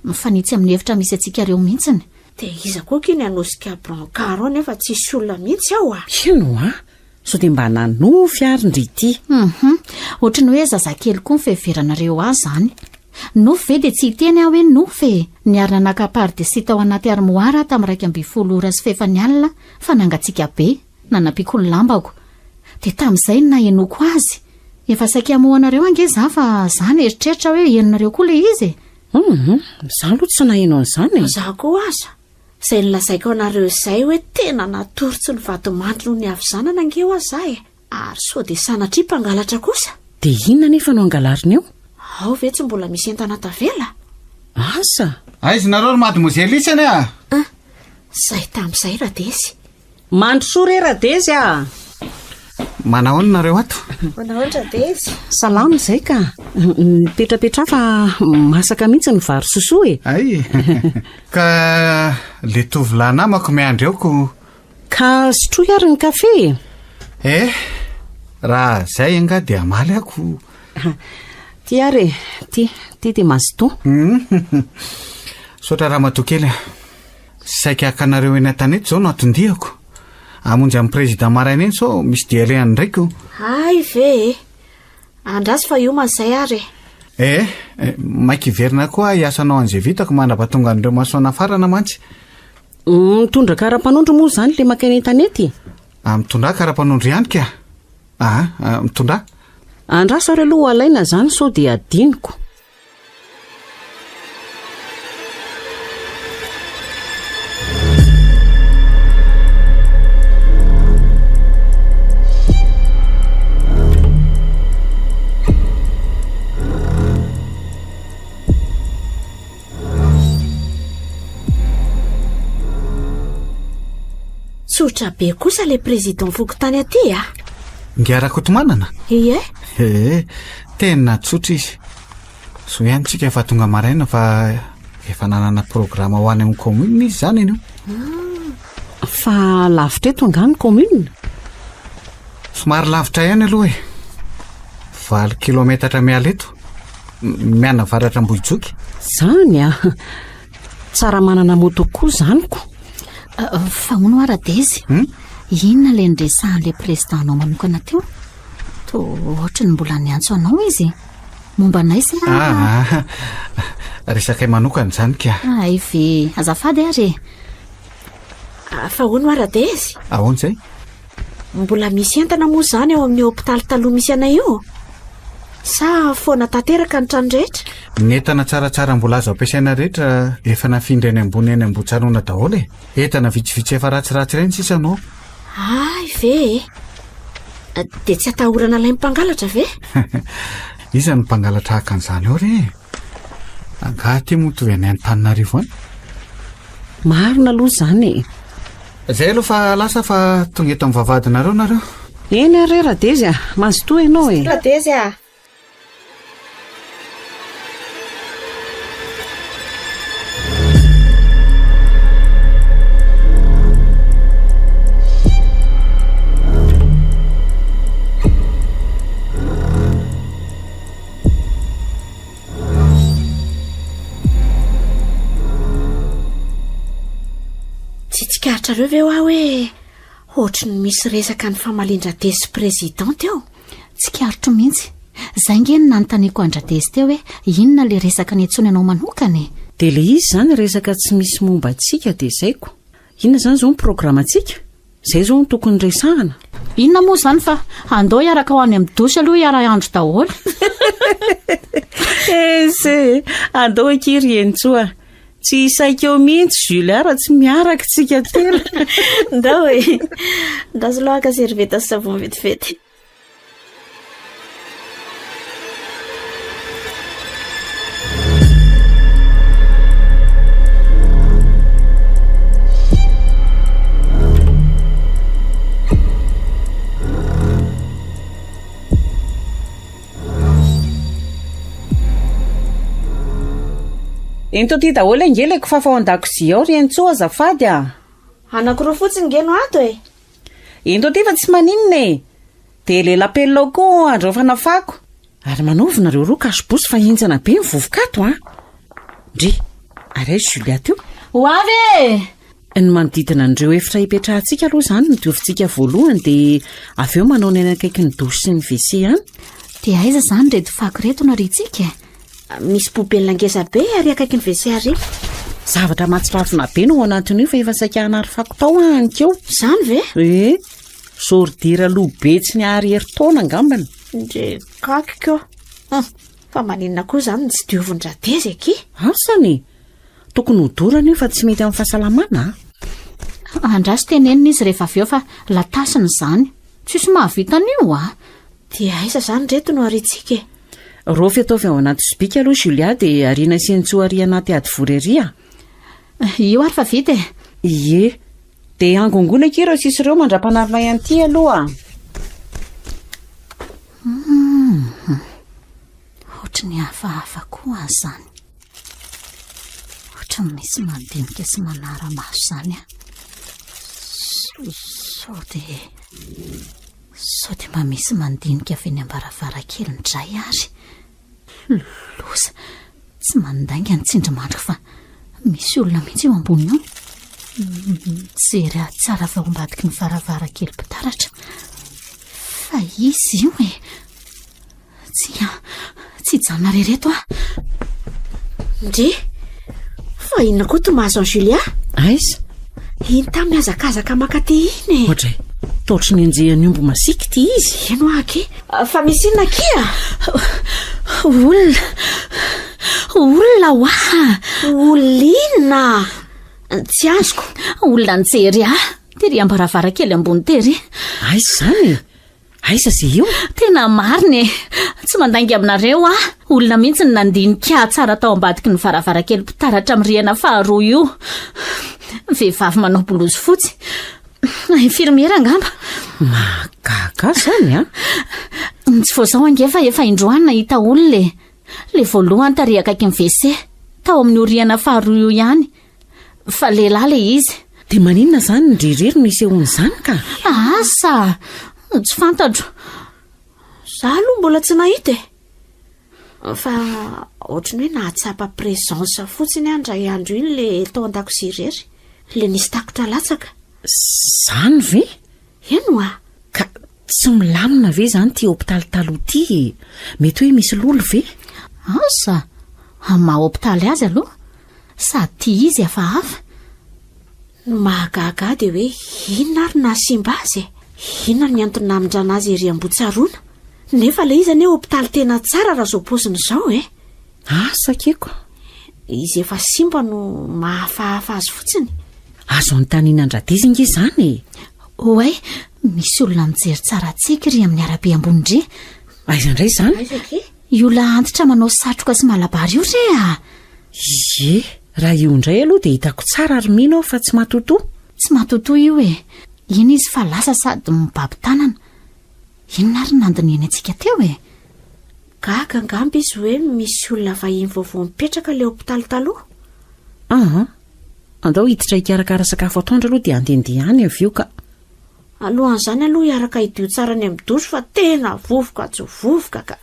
Mifanitsy amin'ny efitra misy antsika ireo mihitsiny. Dia iza koa akia ny hanosika brancard ao nefa tsisy olona mihitsy ao a? Ino a? Sao dia mba nanofy ary ndry ity? Hum, ohatry ny hoe zazakely koa ny fiheveranareo ahy izany. Nofy ve dia tsy hiteny aho hoe nofy e! Niarina naka pardesy tao anaty armoire aho tamin'ny 11 ora sy fahefany alina fa nangatsiaka be, nanampiako ny lambako. Dia tamin'izay no nahenoako azy. Efa saika hamoha anareo ange za fa za nieritreritra hoe henonareo koa ilay izy e! Hum, za aloha tsy naheno an'izany e! Za koa aza. Izay nolazaiko anareo izay hoe tena natory tsy nivadimandry noho ny havizanana ange hoa za e! Ary sao dia sanatria mpangalatra kosa? Dia inona anefa no angalariny eo? Ao ve tsy mbola misy entana tavela? Asa! Aiza nareo ry mademoiselle isany a! An! Zay tamin'izay Radezy. Mandrosoa re Radezy a! Manahoana nareo ato? Manahoana Radezy? Salama izay ka! Mipetrapetraha fa masaka mihitsy ny vary sosoa e! Hay! Ka le tovolahy namako miandry eo ko. Ka sotroy ary ny kafe e! Eh! Raha zay angaha dia hamaly aho ko. Ty ary e! Ty, ty dia mazotoa. Misaotra ramatoa kely a! Saika haka anareo eny an-tanety izao no anton-diako. Hamonjy an'i Président maraina eny sao misy dia alehany indray ko. Hay ve e! Andraso fa hiomana izay ary e! Eh, maika hiverina koa aho hiasa hanao an'izay vitako mandra-pahatonga an'ireo maçon nafarana mantsy. Mitondra kara-panondro moa izany ilay maka eny an-tanety? Ah, mitondrà kara-panondro ihany ka! Ah, mitondrà. Andraso ary aloha ho alaina izany sao dia adinoko. Tsotra be kosa le président fokontany aty a! Ingahy Rakotomanana? Ie. Ee, tena tsotra izy. Soa ihany tsika fa tonga maraina fa efa nanana programa ho any amin'ny commune izy izany anio. Fa lavitra eto angaha ny commune? Somary lavitra ihany aloha e. Valo kilometatra miala eto. Mianavaratra Ambohijoky. Zany a! Tsara manana moto koa zany ko. Fa hono hoa Radezy, hmm? inona ilay niresahan'ilay président-nao manokana teo? Toa ohatry ny mbola niantso anao izy. Momba anay sa? Ah, ah, resakay manokana izany ka. Hay ve, azafady ary e. Ah, fa hono hoa Radezy? Ahoana izay? Mbola misy entana moa izany ao amin'ny hopitaly taloha misy anay io? Sa foana tanteraka ny trano rehetra? Ny entana tsaratsara mbola azo ampiasaina rehetra efa nafindra eny ambony eny Ambohitsanoana daholo e. Entana vitsivitsy efa ratsiratsy ireny sisa no ao. Hay ve e! Dia tsy atahorana alain'ny mpangalatra ve? Iza no mpangalatra haka an'izany ao re e? Angaha aty moa mitovy any Antananarivo any? Marina aloha izany e! Zay aloha fa lasa fa tonga eto amin'ny vavahadinareo nareo. Eny ary re Radezy a! Mazotoa ianao e! Radezy a! Tsy tsikaritrareo ve hoa hoe ohatry ny misy resaka ny famalin-dRadezy sy président teo? Tsikaritro mihitsy. Zay nge no nanontaniako an-dRadezy teo hoe inona le resaka niantsoany anao manokana e? Dia le izy izany resaka tsy misy momba antsika dia zay ko. Inona izany izao ny programantsika? Zay zao no tokony resahana. Inona moa izany fa andao hiaraka ho any amin'ny douche aloha hiara-handro daholo. Ese, andao akia ry Henintsoa. Tsy hisaika eo mihitsy Julia raha tsy miaraka isika telo. Ndao e. Andraso aloha haka serviette sy savon vetivety. Ento aty daholo ange ilay kifafa ao an-dakozia ao ry Henintsoa azafady a! Anankiroa fotsiny nge no ato e! Ento aty fa tsy maninona e! Dia le lapelina ao koa andraofana fako. Ary manaovy nareo roa cache bouche fa henjana be ny vovoka ato a! Ndry! Ary aiza Julia teo? Ho avy e! Ny manodidina an'ireo efitra ipetrahantsika aloha izany no diovintsika voalohany dia avy eo manao ny any akaikin'ny douche sy ny WC any. Dia aiza izany ireto fako ireto no ariantsika e? Misy poubelle ngeza be ary akaikin'ny WC ary. Zavatra mahatsiravina be no ao anatin'io fa efa saika hanary fako tao aho anikeo. Izany ve? Ee. Sordira loha be tsy niary herintaona angambany. Ndry gagiko. Hum, fa maninona koa izany no tsy diovin-dRadezy akia? Asany e! Tokony hodorana io fa tsy mety amin'ny fahasalamana a! Andraso tenenina izy rehefa avy eo fa latasina izany. Tsisy mahavita an'io a! Dia aiza izany ireto no ariantsika e? Raofy ataovy ao anaty sobika aloha Julia dia ariana sy Entsoa ary anaty hadivory ary a! Io ary fa vita e! Ie. Dia angongoina akia ireo sisa ireo mandra-panarinay an'ity aloha. Hum. Ohatry ny hafahafa koa izany. Ohatry ny misy mandinika sy manara-maso izany aho. Sao dia sao dia mba misy mandinika avy eny am-baravarankely indray ary. Loza! Tsy mandainga ny tsindrimandriko fa misy olona mihitsy eo ambony eo. Mijery ahy tsara avy ao ambadiky ny varavarankely mpitaratra. Fa izy io e! Tsia, tsy hijanona re reto aho. Ndry! Fa inona koa to mahazo an'i Julia? Aiza? Iny tamy mihazakazaka mankaty iny e. Oadray, toa ohatry ny enjehan'ny omby masiaka ity izy. Eny hoa akia. Fa misy inona akia? Olona, olona hoa! Olona inona? Tsy azoko. Olona nijery ahy tery am-baravarankely ambony tery. Aiza izany e? Aiza ze io? Tena marina e! Tsy mandainga aminareo aho. Olona mihitsy no nandinika ahy tsara tao ambadiky ny varavarankely mpitaratra amin'ny rihana faharoa io. Vehivavy manao bolozy fotsy. Infirmiera angamba. Mahagaga ahy izany an! Tsy vao izao ange fa efa indroany nahita olona e! Ilay voalohany tary akaikin'ny WC, tao amin'io rihana faharoa io ihany. Fa lehilahy ilay izy. Dia maninona izany ndry irery no isehoan'izany ka? Asa! Tsy fantatro. Za aloha mbola tsy nahita e! Fa ohatry ny hoe nahatsapa présence fotsiny aho indray andro iny le tao an-dakozia irery. Le nisy takotra latsaka. Zany ve? Eny hoa! Ka tsy milamina ve izany ity hopitaly taloha ity e? Mety hoe misy lolo ve? Asa! Amin'ny maha hopitaly azy aloha, Sady tia izy hafahafa. Ny mahagaga ahy dia hoe inona ary nahasimba azy e? Inona ny antony namindrana azy ery Ambohitsaroana? Nefa ilay izy anie hopitaly tena tsara raha izao paoziny izao e! Asa akeko. Izy efa simba no mahafahafa azy fotsiny. Azo anontaniana an-dRadezy ange izany e! Oay, misy olona mijery tsara antsika ery amin'ny arabe ambony ndry. Aiza indray izany? Aiza akia? Io lahy antitra manao satroka sy malabary io re a! Ie, raha io indray aloha dia hitako tsara ary mino aho fa tsy matotoa. Tsy matotoa io e! Iny izy fa lasa sady mibaby tanana. Inona ary no nandinihany antsika teo e? Gaga angamba izy hoe misy olona vahiny vaovao mipetraka ilay hopitaly taloha. Aa! Andao hiditra hikarakara sakafo atoandro aloha dia handehandeha any avy eo ka. Alohan'izany aloha hiaraka hidio tsara any amin'ny douche fa tena vovoka tsy vovoka ka.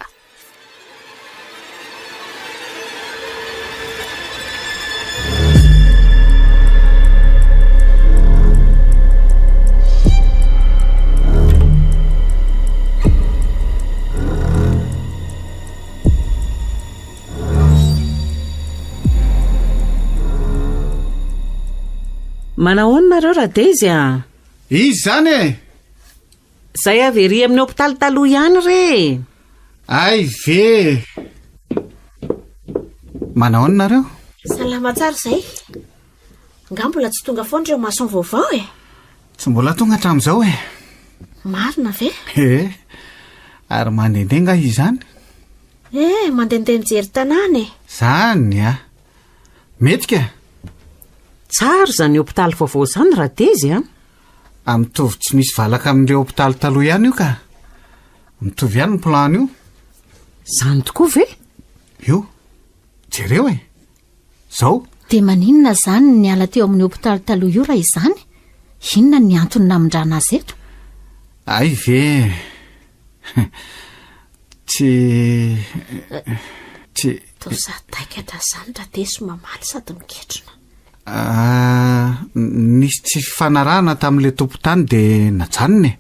Manahoana nareo Radezy a? Iza izany e? Zay avy ery amin'ny hopitaly taloha ihany re e! Hay ve! Manahoana nareo? Salama tsara izay. Nga mbola tsy tonga foana ireo maçon vaovao e? Tsy mbola tonga hatramin'izao e. Marina ve? Ee. Ary mandehandeha nga izy izany? Ee, mandehandeha mijery tanàna e. Zany a! Mety ka! Tsara izany hopitaly vaovao izany Radezy a! Ah, mitovy tsy misy valaka amin'ireo hopitaly taloha ihany io ka. Mitovy ihany ny plan-io. Izany tokoa ve? Io. Jereo e. Zao. Dia maninona izany ny niala teo amin'ny hopitaly taloha io raha izany? Inona ny antony namindrana azy eto? Hay ve. Tsy tsy. Toa sadaikatra izany Radezy mamaly sady miketrona. Ah, nisy tsy fifanarahana tamin'ilay tompon-tany dia najanona e.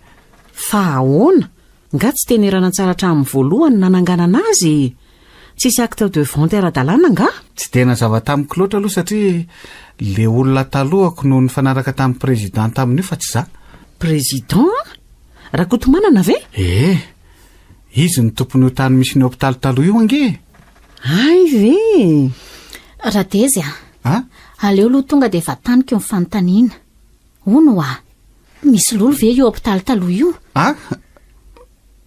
Fa ahoana? Nga tsy tenerana tsara hatramin'ny voalohany nananganana azy e? Tsisy acte de vente ara-dalàna nga? Tsy dia nazava tamiko loatra aloha satria le olona talohako no nifanaraka tamin'ny président tamin'io fa tsy za. Président? Rakotomanana ve? Ee, izy no tompon'io tany misy ny hopitaly taloha io ange e! Hay ve? Radezy a! A? Aleo aloha tonga dia vataniko ny fanontaniana. Hono hoa, misy lolo ve io hopitaly taloha io? A?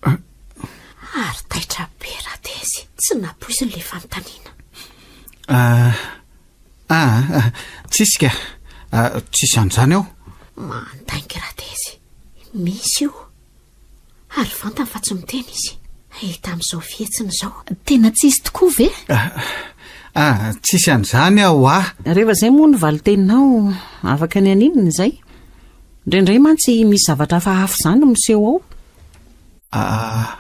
Ary taitra be Radezy, tsy nampoiziny ilay fanontaniana. Ah, ah, tsisy ka. Ah, tsisy an'izany ao. Mandainga Radezy, misy io. Ary fantany fa tsy miteny izy. Hita amin'izao fihetsiny izao. Tena tsisy tokoa ve? Ah, tsisy an'izany aho ah. Rehefa izay moa ny valin-teninao, afaka ny haninona izay? Indraindray mantsy misy zavatra hafahafa izany miseho ao. Ah,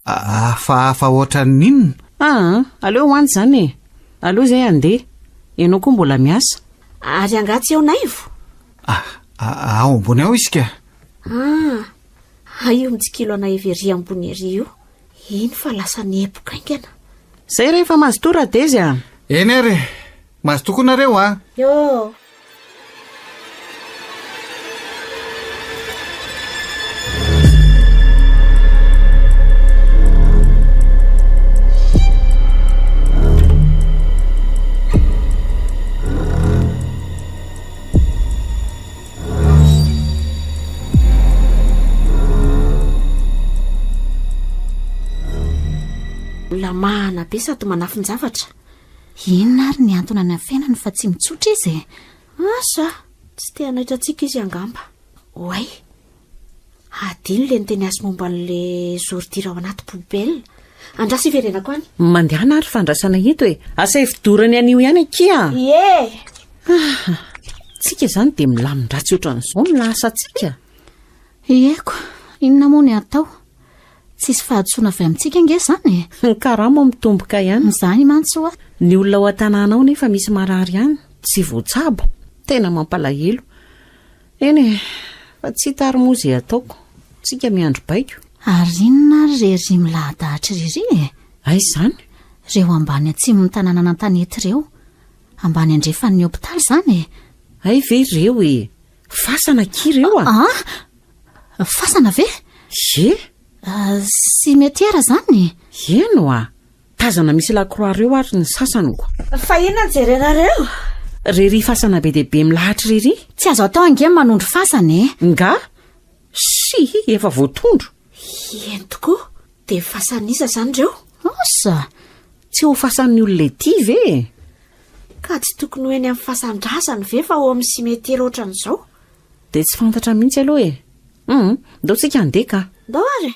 hafahafa ohatran'ny inona? Ah, aleo ho any izany e. Aleo izay handeha. Ianao koa mbola miasa. Ary angaha tsy eo Naivo? Ah, ao ambony ao izy ka. Ah, hay io mitsikilo anay avy ery ambony ery io. Iny fa lasa niepoka haingana. Zay re fa mazotoa Radezy a! Eny ary e! Mazotoa koa nareo a! Eo! Olona mahana be sady manafin-javatra. Inona ary ny antony anafenany fa tsy mitsotra izy e? Asa, tsy te hanaitra antsika izy angamba. Oay, hadino le niteny azy momba an'le zordira ao anaty poubelle. Andraso hiverenako any. Mandehana ary fandraisana eto e! Asaivo dorany anio ihany akia! Ie! Ah, tsika izany dia milamin-dratsy ohatran'izao ny lahasantsika. Ieko, inona moa ny atao? Tsisy fahadisoana avy amintsika ange izany e! Ny karama mitomboka ihany. Izany mantsy hoa. Ny olona ao an-tanàna ao nefa misy marary ihany, tsy voatsabo. Tena mampalahelo. Eny e, fa tsy hita ary moa izay ataoko. Tsika miandry baiko. Ary inona ary re ry milahadahatra ry ry e? Aiza izany? Ireo ambany atsimon'ny tanànan'Antanety ireo. Ambany andrefan'ny hopitaly izany e! Hay ve ireo e! Fasana akia ireo a! An! Fasana ve? Ie! Cimetière izany? Eny oa! Tazana misy la croix reo ary ny sasany ko. Fa inona no jerenareo? Rery fasana be dia be milahatra rery. Tsy azo atao ange ny manondro fasana e! Nga? Sihi, efa voatondro. Eny tokoa, dia fasan'iza izany ireo? Asa! Tsy ho fasan'ny olona ety ve e? Ka tsy tokony ho eny amin'ny fasan-drazany ve fa ao amin'ny cimetière ohatran'izao? Dia tsy fantatra mihitsy aloha e! Hum, ndao tsika handeha ka! Ndao ary e!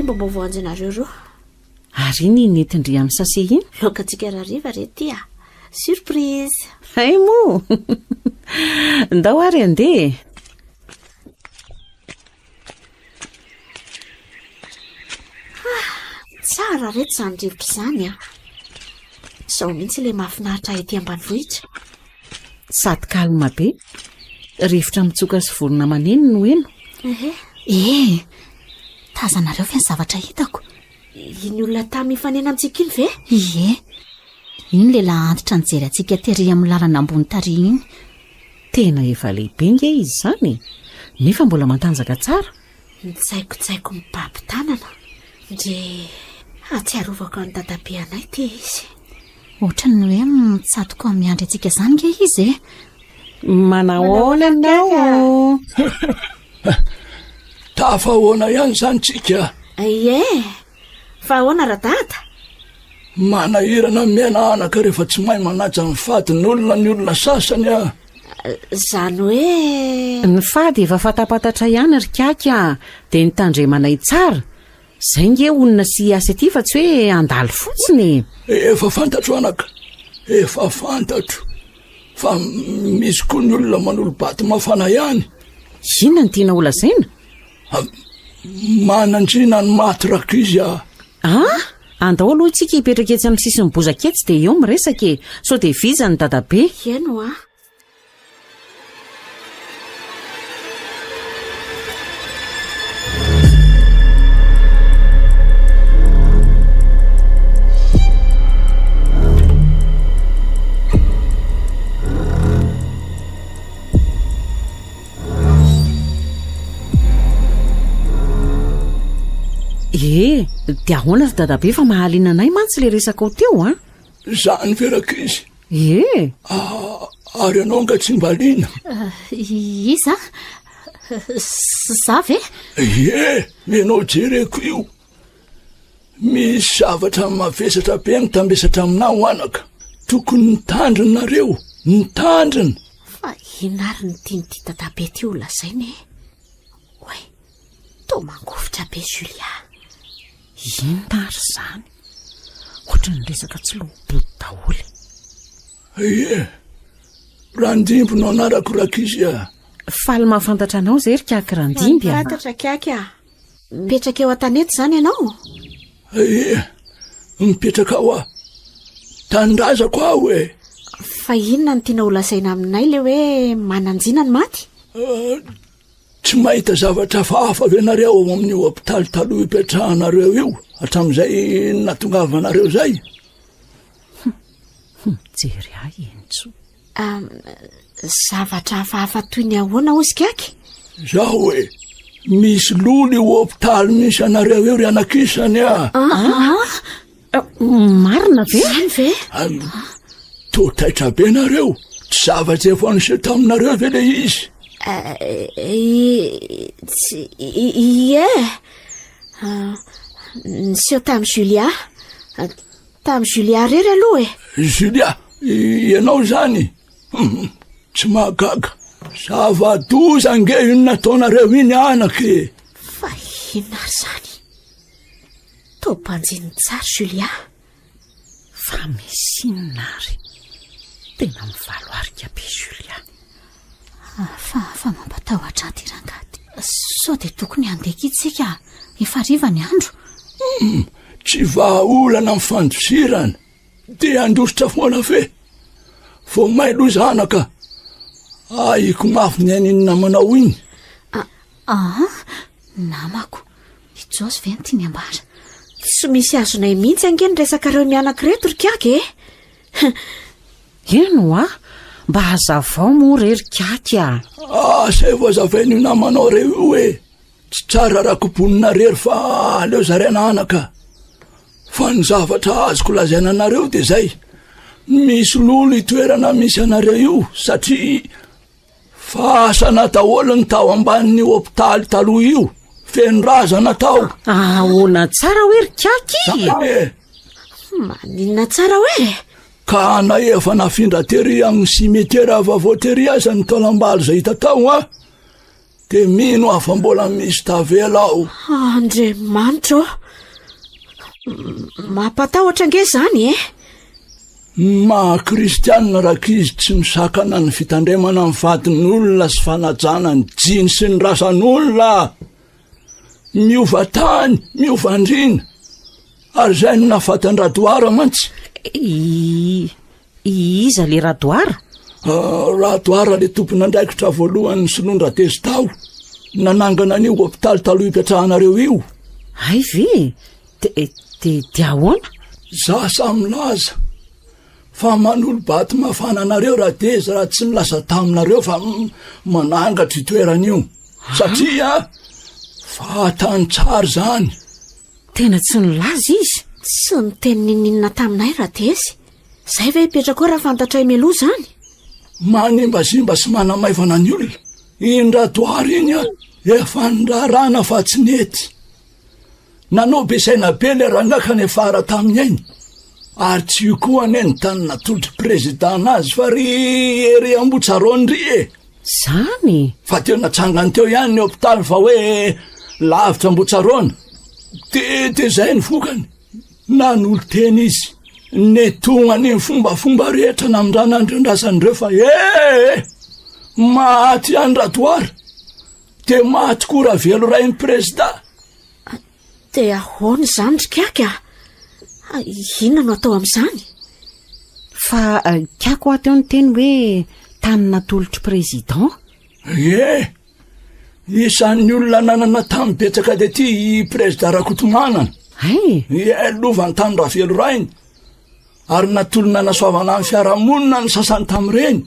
Mba mba voanjinareo roa. Ary iny nentin-dry amin'ny sachet iny? Laokantsika rahariva re ty a! Surprise! Hay moa! Ndao ary handeha e! Ah, tsara reto izany rivotra izany a! Izao mihitsy ilay mahafinaritra ety ambanivohitra. Sady calme be. Rivotra mitsoka sy vorona maneno no heno. Ehe. Eh! Tazanareo ve ny zavatra hitako? Iny olona tamy mifanena amintsika iny ve? Ie. Iny lehilahy antitra nijery antsika tery amin'ny lalana ambony tary iny. Tena efa lehibe nge izy izany e! Nefa mbola matanjaka tsara. Nitsaikotsaiko mibaby tanana. Ndre hahatsiarovako an'i dadabe anay ity izy. Ohatran'ny hoe mitsatoka miandry antsika izany nge izy e! Manahoana ianao? Tafahoana ihany izany tsika. Ie, fa ahoana Radada? Manahirana ny miaina anaka rehefa tsy mahay manaja ny fadin'olona ny olona sasany a. Izany hoe. Ny fady efa fatapantatra ihany ry Kaky a! Dia ny tandremanay tsara. Izay nge honina sy hiasa ety fa tsy hoe handalo fotsiny e! Efa fantatro anaka, efa fantatro fa misy koa ny olona manolo-bato mafana ihany. Inona no tianao holazaina? Manandriana ny maty rankizy a! Ah! Andao aloha isika hipetraka etsy amin'ny sisin'ny bozaka etsy dia eo miresaka e! Sao dia vizana ny dadabe. Eny hoa. Ee, dia ahoana ry dadabe fa mahaliana anay mantsy ilay resakao teo an? Izany ve rankizy? Ee. Ah, ary ianao nga tsy mba liana? Eh, iza? Za ve? Ie, ianao jereko io. Misy zavatra mavesatra be mitambesatra aminao anaka. Tokony mitandrina nareo, mitandrina. Fa inona ary no tian'ity dadabe ity ho lazaina e? Oay, toa mangovitra be Julia. Inona ary izany? Ohatran'ny resaka tsy loha-body daholo. Ie, Randimby no anarako rankizy a. Faly mahafantatra anao izay ry Kaky Randimby a. Fantatra Kaky a. Mipetraka eo an-tanety izany ianao? Ie, mipetraka ao aho. Tanindrazako aho e. Fa inona no tianao holazaina aminay ilay hoe manan-jina ny maty? Eh, tsy mahita zavatra hafahafa ve nareo ao amin'io hopitaly taloha ipetrahanareo io hatramin'izay natongavanareo izay? Mijery ahy Henintsoa. Zavatra hafahafa toy ny ahoana hozy kaky? Zaho e, misy lolo io hopitaly misy anareo io ry anakisany a. Ah, ah. Marina ve? Izany ve? Toa taitra be nareo, tsy zavatra efa niseho taminareo ve le izy? Eh, ie, niseho tamin'i Julia. Tamin'i Julia irery aloha e! Julia, ianao izany? Hum, tsy mahagaga. Zava-doza ange iny nataonareo iny anaka e! Fa inona ary izany? Toa banjininy tsara Julia. Fa misy inona ary? Tena mivalo arika be Julia. Fa, fa mampatahotra ahy ity rangahy ity. Sao dia tokony handeha akia tsika? Efa hariva ny andro. Hum, tsy vahaolana ny fandosirana. Dia handositra foana ve? Vao may loza anaka. Ahiko mafy ny ain'iny namanao iny. Aa, namako. I Josy ve no tiany ambara? Tsy misy azonay mihitsy ange ny resakareo mianaka ireto ry Kiaka e! Eny hoa, mba hazavao moa re ry Kaky a! Asaivo hazavain'io namanao reo io e! Tsy tsara raha kobonina rery fa aleo zaraina anaka. Fa ny zavatra azoko lazaina anareo dia zay, misy lolo io toerana misy anareo io satria Fasana daholo ny tao ambanin'io hopitaly taloha io, feno razana tao. Ahoana tsara hoe ry Kaky? Zany e! Maninona tsara hoe? Ka na efa nafindra tery amin'ny cimetière vaovao tery aza ny taolam-balo izay hita tao an, dia mino aho fa mbola misy tavela ao. Andriamanitra ô! Mampatahotra ange izany e! Ny maha kristianina rankizy tsy misakana ny fitandremana ny vadin'olona sy fanajana ny jiny sy ny razan'olona. Miova tany, miova andriana. Ary izay no nahafaty an-dRadoara mantsy. Iza le Radoara? Ah, Radoara le tompon'andraikitra voalohany nisoloan-dRadezy tao, nanangana an'io hopitaly taloha ipetrahanareo io. Hay ve? De, de, de ahoana? Za samy milaza fa manolo-bato mafana anareo Radezy raha tsy nilaza taminareo fa manangatra io toerana io. Satria fahatany tsara izany. Tena tsy nilaza izy? Tsy niteny ninoninona taminay Radezy. Zay ve hipetraka ao raha fantatray mialoha izany? Manimbazimba sy manamaivana ny olona. Iny Radoara iny an, efa nirarana fa tsy nety. Nanao be saina be le rangahy ka niafara tamin'ny ainy. Ary tsy io koa anie ny tany natolotr'i Président anazy fa ry ery Ambohitsaraony ry e! Zany? Fa teo natsangany teo ihany ny hopitaly fa hoe lavitra Ambohitsaraona. De de zay ny vokany. Nanolo-tena izy. Netognany ny fombafomba rehetra namindrana an'ireo razan'ireo fa ee! Maty ihany Radoara. De maty koa Ravelo rain'ny Prezida. Dia ahoana izany ry Kiaka a? Inona no atao amin'izany? Fa Kiaka hoa teo niteny hoe tany natolotr'i Président. Ie! Isan'ny olona nanana tany betsaka tety i Prezida Rakotomanana. Hay! Ie, lova ny tany Ravelo rainy. Ary natolony nanasoavana ny fiarahamonina ny sasany tamin'ireny.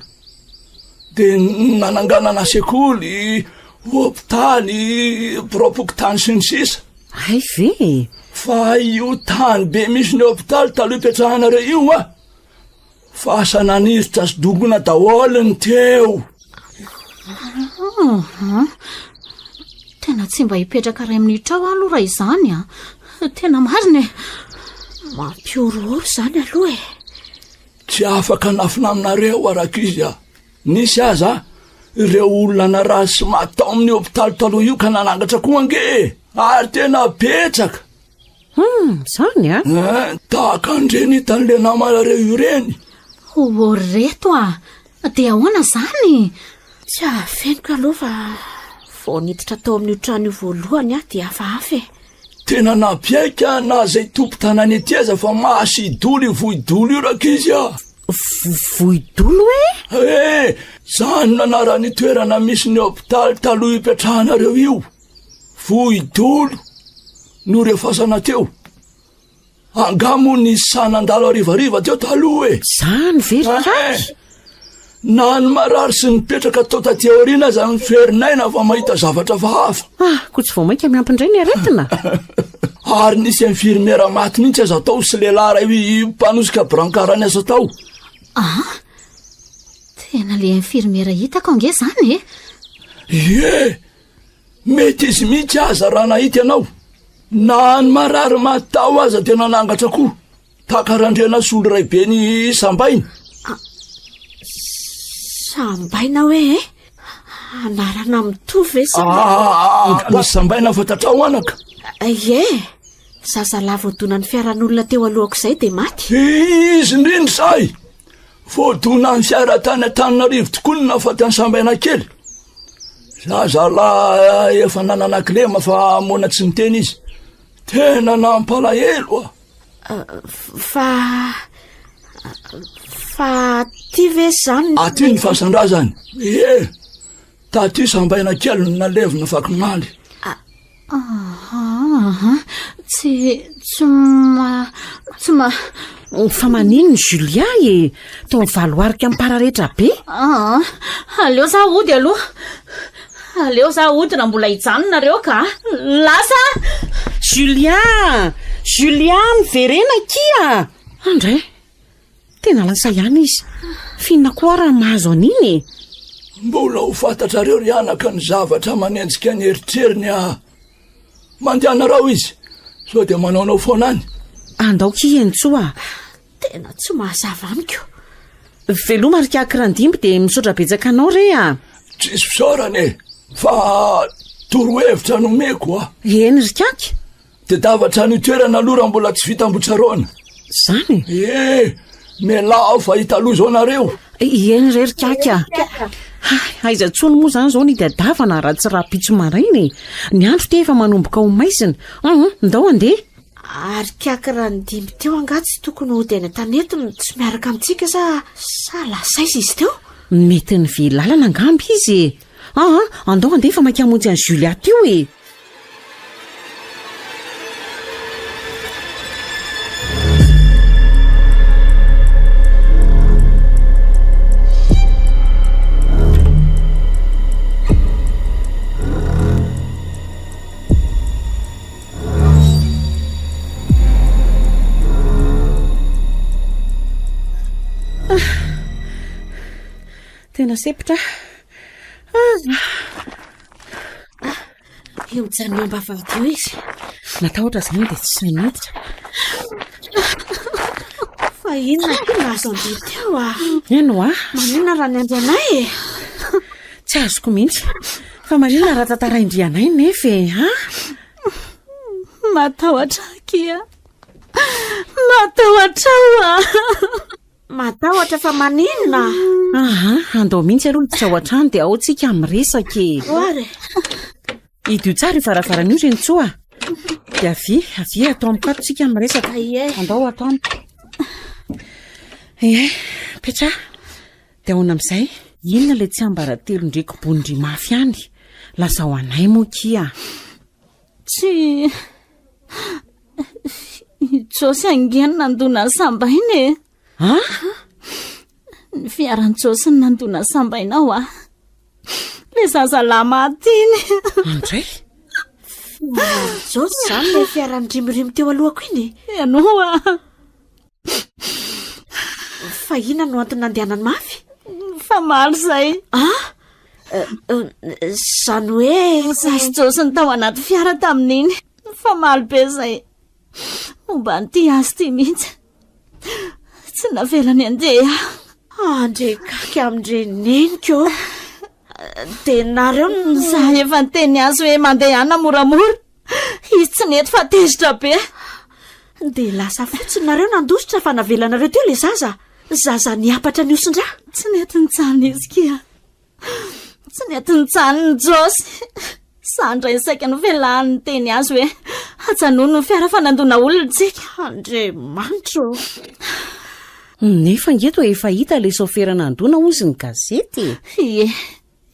Dia nananganana sekoly, hopitaly, biraom-pokontany sy ny sisa. Hay ve e! Fa io tany be misy ny hopitaly taloha ipetrahanareo io a! Fasana niritra sy dongona daholo ny teo. Tena tsy mba hipetraka iray minitra ao aho aloha raha izany a. Tena marina e. Mampihorohoro izany aloha e. Tsy afaka hanafina aminareo araka izy aho. Nisy aza ireo olona narary sy maty tao amin'ny hopitaly taloha io ka nanangatra koa ange e. Ary tena betsaka. Hum, zany a? Eh, tahaka an'ireny hitan'ilay namanareo ireny. Ô reto a! Dia ahoana izany? Tsy afeniko aloha fa vao niditra tao amin'io trano io voalohany aho dia hafahafa e. Tena nampiaiky ahy na izay tompon-tanàna ety aza fa mahasidolo io vohidolo io rankizy a! Vohidolo e? Eh, zany no anaran'ny toerana misy ny hopitaly taloha ipetrahanareo io. Vohidolo no refasana teo. Angaha moa nisy sahy nandalo harivariva teo taloha e? Zany ve ry Kaky? Na ny marary sy ny mipetraka tao taty aoriana aza miferinaina fa mahita zavatra hafahafa. Ah, koa tsy vao mainka miampy indray ny aretina? Ary nisy infirmiera maty mihitsy aza tao sy lehilahy iray mpanosika brancard niasa tao. Ah, tena le infirmiera hitako ange zany e! Ie! Mety izy mihitsy aza raha nahita ianao. Na ny marary maty tao aza dia nanangatra koa. Tahaka Randrianasolo raibeny Sambaina. Ah, Sambaina hoe e? Anarana mitovy ve sa? Ah, ah, misy Sambaina fantatrao anaka. Ie, zazalahy voadonan'ny fiaran'olona teo alohako izay dia maty. Izy indrindra izay. Voadonan'ny fiara tany Antananarivo tokoa ny nahafaty an'i Sambaina kely. Zazalahy efa nanana kilema fa moana tsy niteny izy. Tena nampalahelo ah. Fa fa aty ve zany? Aty ny fasan-drazany. Ie. Taty sambaina kely no nalevina fakomaly. Aha, tsy, tsy ma, tsy ma. Fa maninona Julia e? Toa mivaloarika mipararetra be. Aa, aleo za hody aloha. Aleo za hody raha mbola hijanona nareo ka. Lasa! Julia! Julia, miverena akia! Andray! Tena lasa ihany izy. F'inona koa ary raha mahazo an'iny e? Mbola ho fantatrareo ry anaka ny zavatra manenjika ny eritreriny ah. Mandehana rao izy, sao dia manaonao foana any. Andao ki Henintsoa a! Tena tsy mahazava amiko. Veloma ry Kaky Randimby dia misaotra betsaka anao re a! Tsisy fisaorana e! Fa torohevitra nomeko a! Eny ry Kaky! Tadiavo hatrany io toerana aloha raha mbola tsy vita Ambohitsaroana. Zany e? Ee, mialà ao fa hita loza ao nareo. Eny re ry Kaky a! Hay, aiza intsony moa izany izao ny hitadiavana raha tsy rahampitso maraina e! Ny andro ity efa manomboka ho maizina. Hum, ndao handeha. Ary Kaky raha nidimby teo angaha tsy tokony hody any an-tanety no tsy miaraka amintsika sa sa lasa aiza izy teo? Mety nivily lalana angamba izy e! Aa, andao handeha fa maika hamonjy an'i Julia teo e! Tena sempotra aho. Ah. Eo mijanona eo am-bavahady eo izy. Natahotra izany dia tsy sahy niditra. Fa inona koa no azo an-dry teo ah? Eny hoa. Maninona raha niandry anay e? Tsy azoko mihitsy. Fa maninona raha tantarain-dry anay nefa e, ha? Matahotra akia. Matahotra aho ah. Matahotra fa maninona? Aha, andao mihitsy aloha hiditra ao an-trano dia ao tsika miresaka e. Oary. Hidio tsara io varavarana io Renitsoa a. Dia avia, avia ato amiko ato tsika miresaka. Ie. Andao ato amiko. Ie, petraha. Dia ahoana amin'izay? Inona ilay tsiambaratelon-dry kobon-dry mafy any? Lazao anay moa kia. Tsy i Josy ange no nandona ny sambaina e. Ah? Ny fiaran'i Josy no nandona ny sambaina ao ah. Le zazalahy maty iny. Andray? Fiaran'i Josy izany ilay fiara nirimorimo teo alohako iny e. Ianao ah. Fa inona no antony nandehanany mafy? Famaly izay. Ah? Izany hoe... Izaho sy Josy no tao anaty fiara tamin'iny. Famaly be izay. Momba an'ity azy ity mihitsy. Tsy navelany handeha aho. Andrekaky amin-dreneniko. Dia nareo no... Izaho efa niteny azy hoe mandehana moramora. Izy tsy nety fa tezitra be. Dia lasa fotsiny nareo nandositra fa navelanareo teo ilay zaza. Zaza niapatra nihosin-drà. Tsy nety nijanona izy kia. Tsy nety nijanona Josy. Za indray saika novelahany niteny azy hoe ajanony ny fiara fa nandona olona tsika. Andriamanitra ô. Nefa ange toa efa hita ilay saofera nandona hozy ny gazety e. Ie,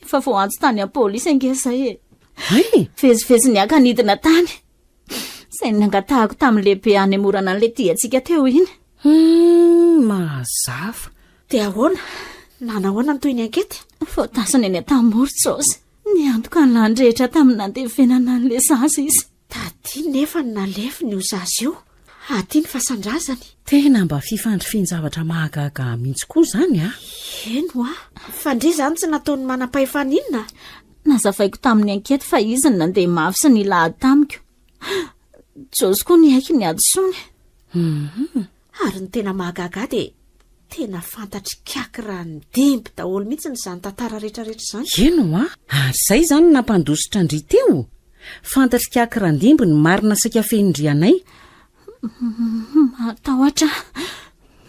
efa voaantso tany amin'ny polisy ange izay e. Hay! Vezivezy niaka nidina tany. Izay nangatahako tamin'ny lehibe hanemorana an'ilay diantsika teo iny. Hum, mazava. Dia ahoana? Nanahoana ny tohin'ny ankety? Voatasina eny Antanimora Josy. Niantoka ny lany rehetra tamin'ny nandevenana an'ilay zaza izy. Taty nefa no nalefiny io zaza io. Aty ny fasan-drazany. Tena mba fifandrifian-javatra mahagaga mihitsy koa izany a! Eny hoa. Fa ndry izany tsy nataon'ny manam-pahefana inona? Nazavaiko tamin'ny ankety fa izy no nandeha mafy sy nila ady tamiko. Josy koa niaiky ny hadisoany. Hum. Ary ny tena mahagaga ahy dia tena fantatr'i Kaky Randimby daholo mihitsy izany tantara rehetrarehetra izany. Eny hoa! Ary izay izany no nampandositra an-dry teo? Fantatr'i Kaky Randimby ny marina saika fehin-dry anay. Matahotra aho.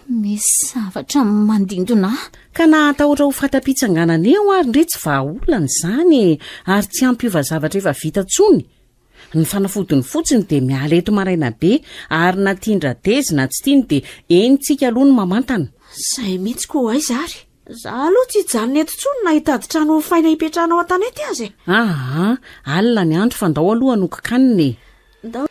Misy zavatra mandindona ahy. Ka na hatahotra ho fatam-pitsanganana eo ary ndry tsy vahaolana izany e! Ary tsy hampiova zavatra efa vita intsony. Ny fanafodiny fotsiny dia miala eto maraina be ary na tian-dRadezy na tsy tiany dia eny tsika aloha no mamantana. Zay mihitsy ko aiza ary? Za aloha tsy hijanona eto intsony na hitady trano hofaina hipetrahana ao an-tanety aza e! Aa, alina ny andro fa ndao aloha hanokin-kanina e! Ndao.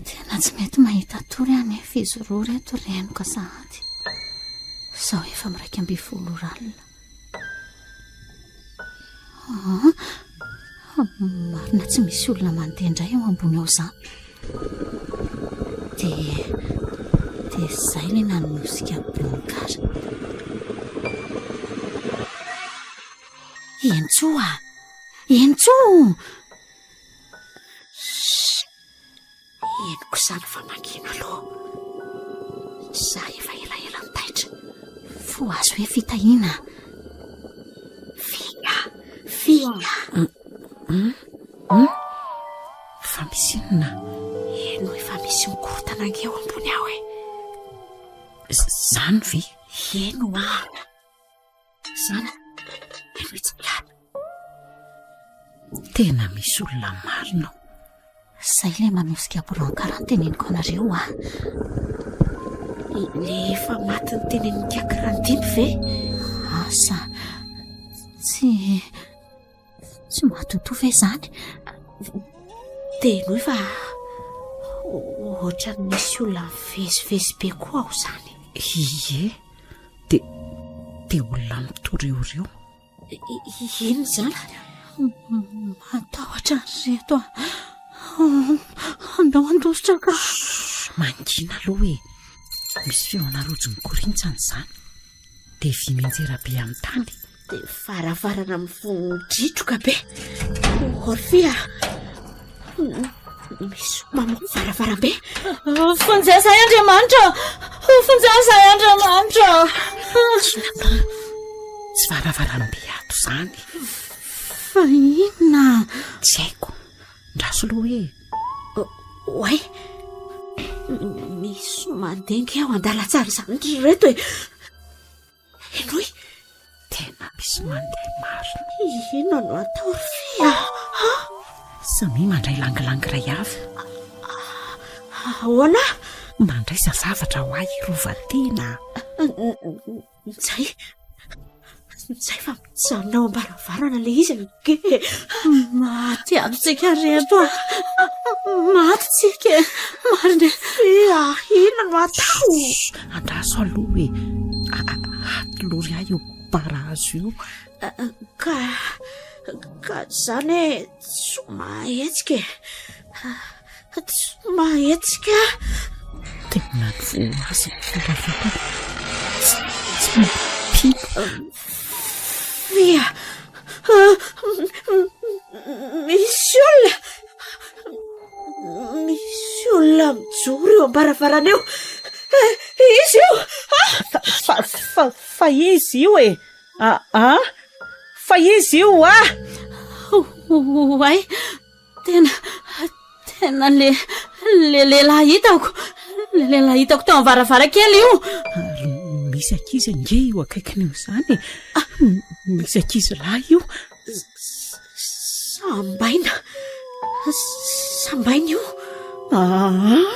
Tena tsy mety mahita tory aho nefa izy roa ireto renoka sahady. Izao efa 11 ora alina. Ah, marina tsy misy olona mandeha indray eo ambony ao izany. Dia dia izay ilay nanosika brancard. Entsoa! Entsoa! Henoko izany fa mangina aloha. Za efa elaela nitaitra. Fohazo hoe fitahiana. Fia, fia. Hmm? Hmm? Fa misy inona? Heno efa misy mikorontana ange ao ambony ao e. Zany ve? Heno ah. Zana, heno itsy miala. Tena misy olona marina ao. Zay ilay manosika brancard teneniko anareo ah. Le efa maty ny tenenin'i Kaky Randimby ve? Asa, tsy tsy matotoa ve izany? Dia henoy fa ohatran'ny misy olona mivezivezy be koa ao izany. Ie, dia. Dia olona mitoreoreo. Inona izany? Matahotra ry reto a. Andao handositra ka. Mangina aloha e. Misy feona rojo mikorintsana izany. Dia vy mianjera be amin'ny tany. Dia varavarana mivondritroka be. Orfia. Misy mamoha varavarambe. Vonjeo izahay Andriamanitra! Vonjeo izahay Andriamanitra! Tsy varavarambe ato izany. Fa inona? Tsy haiko. Ndraso aloha e. Oay! Misy mandengy ao an-dalantsara izany ry reto e. Henoy! Tena misy mandeha marina. Inona no atao ry Fy a? Samia mandray langilangy iray avy. Ahoana? Mandraisa zavatra ho ahy hirovan-tena. Njay, njay fa mijanona ao am-baravarana ilay izy ange. Maty aby tsika reto a. Maty tsika e. Marina e. Fy a, inona no atao? Andraso aloha e. Atolory ahy io barazo io. Ka, ka zany hoe tsy mahetsika e. Tsy mahetsika. Tena voazy ny vola Tsy, tsy mampino. Fia. Misy olona. Misy olona mijoro eo am-baravarana eo. Izy io! Fa, fa, fa, fa izy io e! Ah, ah! Fa izy io ah! Oay! Tena, tena le, le lehilahy hitako, le lehilahy hitako teo am-varavarankely io. Ary misy ankizy ange io akaikiny io izany e. Ah, misy ankizy lahy io. Sambaina, sambaina io. Ah,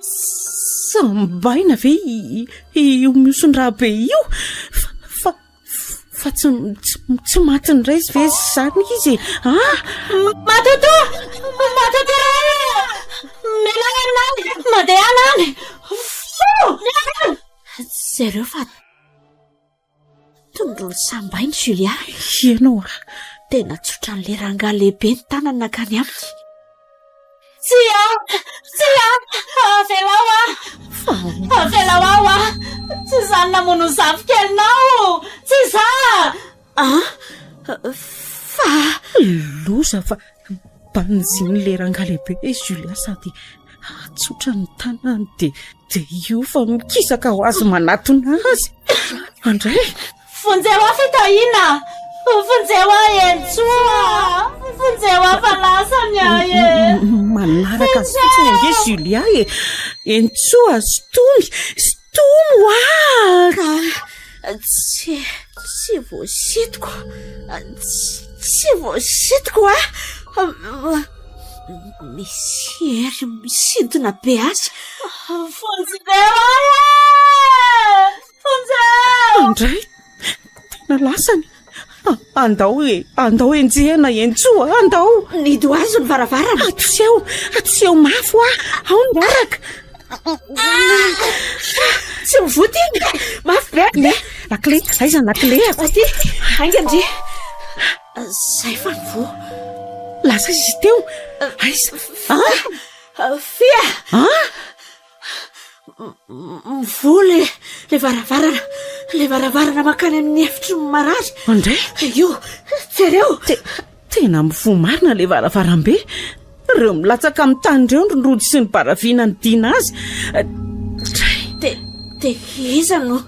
sambaina ve io mihoson-drà be io? Fa, fa, Fa tsy tsy maty indray izy ve izany izy e? Ah! Matotoa! Matotoa! Mialà any! Mandehana any! Fo! Jereo fa tondroin'i Sambaina Julia. Ianao ah! Tena tsotran'ilay rangahy lehibe ny tanany nankany aminy. Tsia! Tsia! Avelao aho! Avelao aho aho! Tsy izaho no namono ny zafikelinao! Tsy izaho! An? Fa. Loza fa banjinin'ilay rangahy lehibe i Julia sady tsotra ny tanany dia dia io fa mikisaka ho azy manatona azy. Andray! Vonjeo aho Fitahiana! Vonjeo aho Henintsoa! Vonjeo aho fa lasa ny ahy e! Manaraka azy fotsiny ange Julia e! Henintsoa, sintomy! Sintomy hoa! Ka tsy tsy voasintoko, tsy voasintoko a! Misy hery misintona be azy. Vonjeo aho e! Vonjeo! Andray, tena lasany. Andao e, andao enjehina Henintsoa, andao. Nidy ho azy ny varavarana. Atoseho, atoseho mafy hoa, ao ny miaraka. Tsy mivoty iny, mafy be. Le, lakile, aiza ny lakileako? Aty, haingana ndry. Zay fa nivoha. Lasa izy teo, aiza? Ah? Fia! Ah? Mivoha le le varavarana, le varavarana mankany amin'ny efitry ny marary. Andray? Io, jereo. Te, tena mivoha marina le varavarambe. Ireo milatsaka amin'ny tany ireo ny rojo sy ny baravina nidina azy. Dray. Te, te iza no...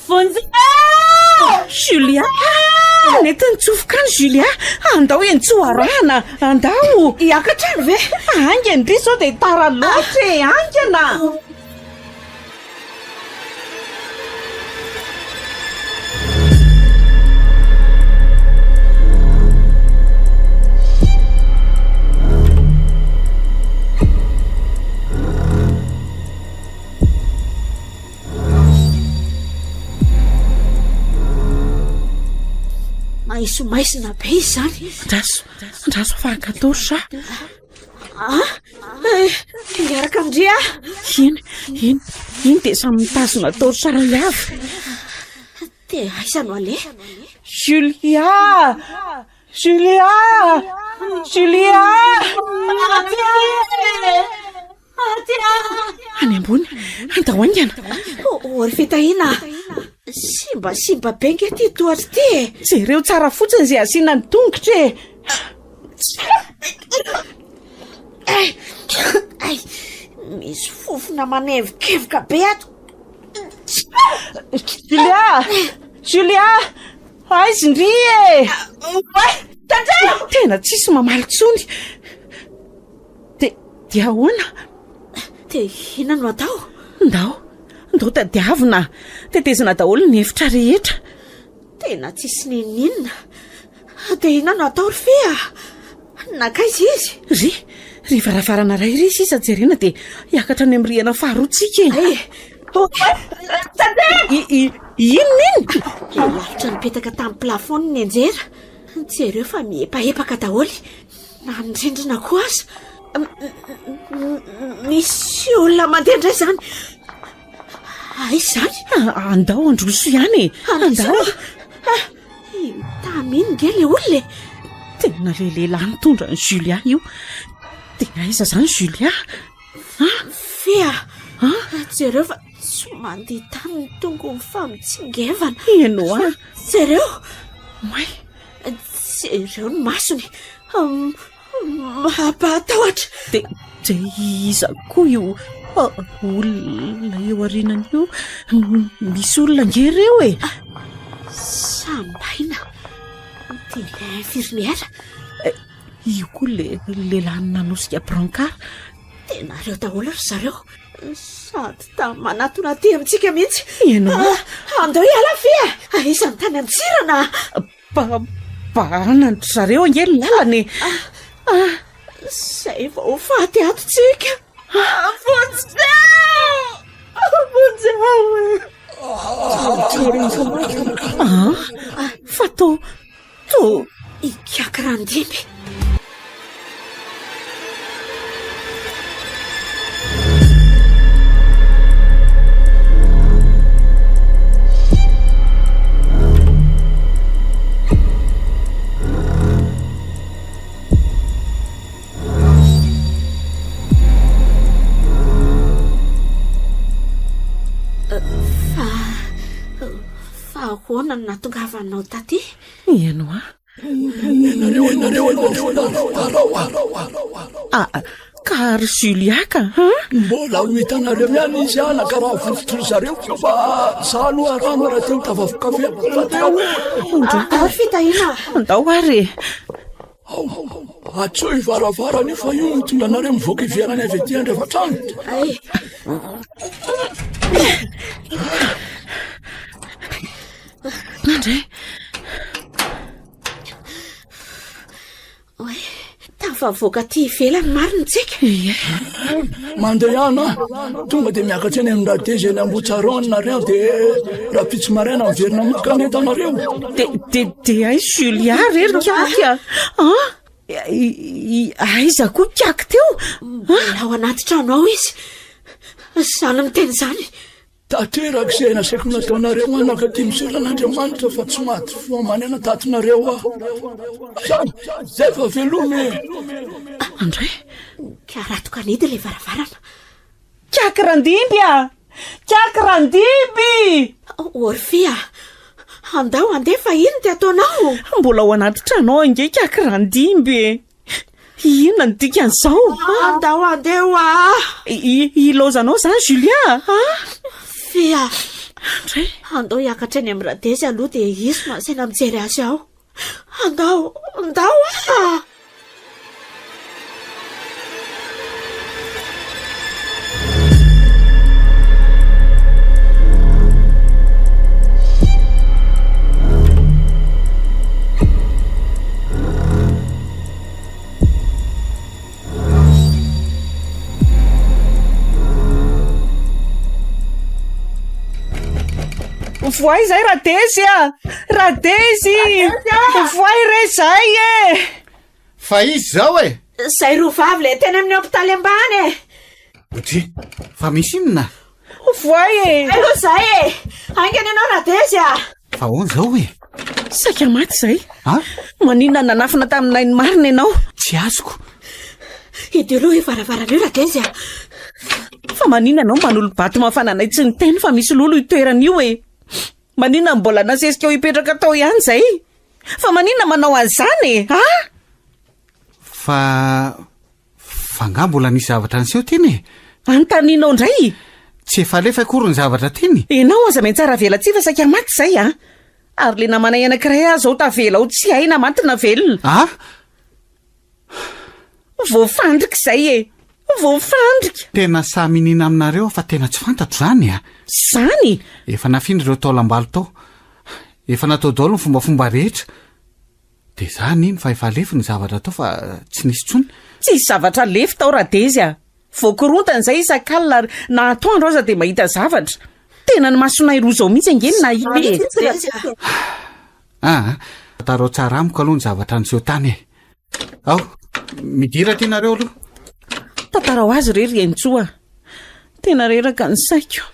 Vonjeo! Julia! Nety nitsofoka any Julia. Andao Henintsoa arahana, andao. Hiakatra any ve? Haingana ndry sao dia tara loatra e, haingana. Maisomaisina be izany. Andraso, andraso fa haka torche aho. Ah, eh, miaraka amin-dry aho. Iny, iny, iny dia samy mitazona torche iray avy. Dia aiza no aleha? Julia! Julia! Julia! Maty aho! Any ambony, andao haingana. O ry Fitahiana, simbasimba be nge ity tohatra ity e! Jereo tsara fotsiny izay asiana ny tongotra e! Ay, ay, misy fofona manevokevoka be ato. Julia! Julia! Aiza ndry e! Oay, tandremo! Tena tsisy mamaly intsony. Dia, dia ahoana? Dia inona no atao? Ndao, ndao tadiavina. Tetezina daholo ny efitra rehetra. Tena tsisy n'inon'inona. Dia inona no atao ry Fe a? Nankaiza izy? Ry, ry varavarana iray ry sisa jerena dia hiakatra any amin'ny rihana faharoa tsika e. Ay, I, i, inona iny? Lalitra nipetaka tamin'ny plafond ny nianjera. Jereo fa mihepahepaka daholo. Na ny rindrina koa aza. Misy olona mandeha indray izany. Aiza izany? Andao handroso ihany e. Andao. Iny tamy iny nge le olona e. Tena le lehilahy nitondra an'i Julia io. Dia aiza izany Julia? Fia, jereo fa tsy mandeha tany ny tongony fa mitsingevana. Heno a. Jereo. Oay. Jereo ny masony. Mampahatahotra. Dia dia iza koa io olona eo aorianany io? Misy olona ange ireo e. Sambaina. Dia ilay infirmière. Io koa le lehilahy nanosika brancard. Tena reo daholo ry zareo. Sady tamy manatona aty amintsika mihitsy. Ianao. Ah, andao hiala ve e? Aiza ny tany antsirana? Ba bahanan-dry zareo ange ny lalana e. Ah, zay vao ho faty ato tsika. Vonjeo! Vonjeo! Ah, fa to To Ikaky Randimby. Fa fa ahoana no nahatongavanao taty? Ianao a. Ah, ka ry Julia ka, ha? Mbola ho hitanareo ihany izy anaka raha vovotry zareo fa za aloha rano raha teo tafavoaka velona teo. Ary fitahiana. Andao ary e. Ao, atsoy varavarana io fa io mitondra anareo mivoaka ivelany avy aty andrefatrano. Ay. Andray. Oay, tafavoaka aty ivelany marina tsika. Ie. Mandehana, tonga dia miakatra eny amin'ny Radezy eny Ambohitsarona nareo dia rahampitso maraina miverina maka ny entanareo. De de de aiza Julia re ry Kaky a? An? Aiza koa Kaky teo? Mbola ao anaty trano ao izy. Izany miteny izany. Tanteraka izay nasaiko nataonareo anaka ty misaotra an'Andriamanitra fa tsy maty fo aman'aina tatonareo aho. Zany, zay fa veloma e. Andray. Karatoka anidy ilay varavarana. Kaky Randimby a! Kaky Randimby! Orphée a! Andao handeha fa ino ty ataonao? Mbola ao anaty trano ao ange Kaky Randimby e! Inona no dikan'izao? Andao handeha hoa! Ilaozanao izany Julia a? Fia! Andray! Andao hiakatra eny amin'ny Radezy aloha dia izy no asaina mijery azy ao. Andao, andao a! Voay zay Radezy a! Radezy! Voay re zay e! Fa izy zao e! Zay roa vavy le teny amin'ny hopitaly ambany e! Odry, fa misy inona? Voay e! Aloha zay e! Haingana ianao Radezy a! Fa ahoana izao e? Saika maty izay. A? Maninona nanafina taminay ny marina ianao? Tsy azoko. Hidio aloha io varavarana io Radenzy a! Fa maninona ianao manolo-bato mafana anay tsy niteny fa misy lolo io toerana io e? Maninona no mbola nasesika ho hipetraka tao ihany izay? Fa maninona manao an'izany e? A? Fa Fa angaha mbola nisy zavatra niseho teny e? Anontanianao indray? Tsy efa alefa akory ny zavatra teny. Ianao aza miantsara velatsihy fa saika maty izay a! Ary le namanay anankiray aza ao tavela ao tsy hay na maty na velona. A! Voafandrika izay e! Voafandrika! Tena samy iniana aminareo aho fa tena tsy fantatro izany a! Izany? Efa nafindra ireo taolam-balo tao. Efa natao daholo ny fombafomba rehetra. Dia za nino fa efa lefy ny zavatra tao fa tsy nisy intsony. Tsisy zavatra lefy tao Radezy a! Voakorontana izay isak'alina ary na atoandro aza dia mahita zavatra. Tena ny masonay roa izao mihitsy ange no nahita e! Aa, tantarao tsara amiko aloha ny zavatra niseho tany e! Ao, midira aty nareo aloha. Tantarao azy re ry Henintsoa a! Tena reraka ny saiko.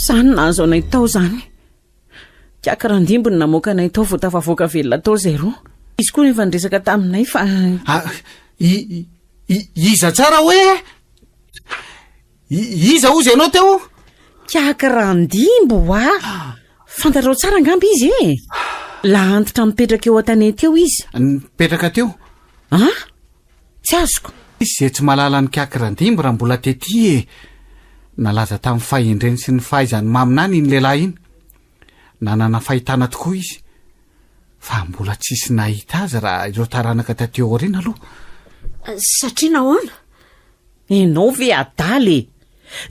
Zany nahazo anay tao zany. Kiaka Randimby no namoaka anay tao vao tafavoaka velona tao izay roa. Izy koa efa niresaka taminay fa. Ah, i, i, iza tsara hoe? I, iza hozy ianao teo? Kiaka Randimby hoa! Fantatrao tsara angamba izy e! Lahantitra mipetraka eo an-tanety eo izy. Nipetraka teo? Ah? Tsy azoko. Izy izay tsy mahalala an'i Kiaky Randimby raha mbola tety e! Nalaza tamin'ny fahendreny sy ny fahaizany maminany iny lehilahy iny. Nanana fahitana tokoa izy. Fa mbola tsisy nahita azy raha ireo taranaka taty aoriana aloha. Satria nahoana? Ianao ve adala e!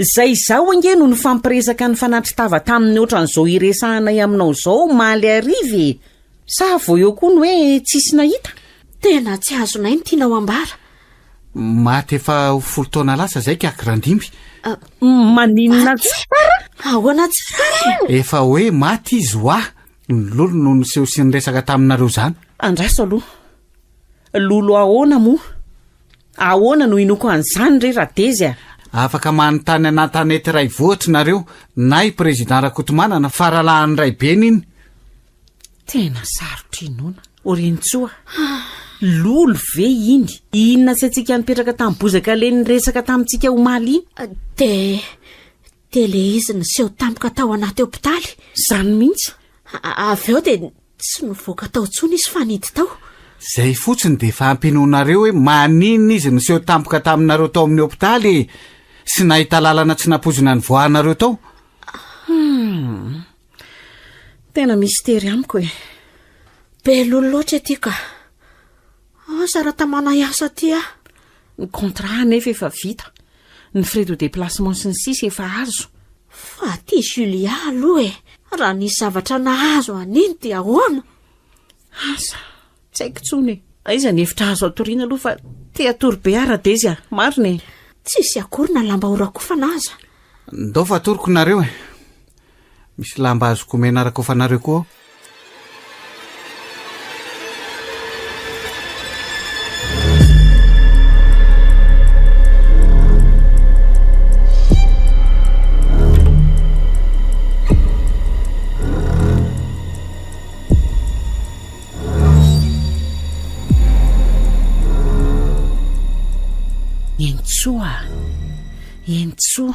Izay izaho ange no nifampiresaka nifanatri-tava taminy ohatran'izao iresahanay aminao izao omaly hariva e! Sa vao eo koa ny hoe tsisy nahita? Tena tsy azonay ny tianao ambara. Maty efa ho folo taona lasa izay Kiaky Randimby. Maninona tsara? Ahoana tsara e? Efa hoe maty izy hoa! Ny lolo no niseho sy niresaka taminareo izany. Andraso aloha. Lolo ahoana moa? Ahoana no inoako an'izany re Radezy a? Afaka manontany an'Antanety Raivohitra nareo na i Président Rakotomanana fa rahalahin'ny raibeny iny. Tena sarotra inoana. O Renintsoa, lolo ve iny? Inona tsy antsika nipetraka tamin'ny bozaka le niresaka tamintsika omaly iny? Dia, dia le izy niseho tampoka tao anaty hopitaly. Izany mihitsy. Avy eo dia tsy nivoaka tao intsony izy fa nidy tao. Izay fotsiny dia efa ampinoanareo hoe maninona izy niseho tampoka taminareo tao amin'ny hopitaly e! Sy nahita lalana tsy nampoizina nivoahanareo tao. Hum. Tena mistery amiko e. Be lolo loatra ity ka. Asa raha tamana hiasa aty aho. Ny contrat anefa efa vita. Ny frais de déplacement sy ny sisa efa azo. Fa aty Julia aloha e. Raha nisy zavatra nahazo an'iny dia ahoana? Asa, tsy haiko intsony e. Aiza ny efitra azo atoriana aloha fa te hatory be aho Radezy a. Marina e. Tsisy akory na lamba horakofana aza. Ndao fa atoroko nareo e. Misy lamba azoko omena rakofanareo koa ao. Henintsoa a! Henintsoa!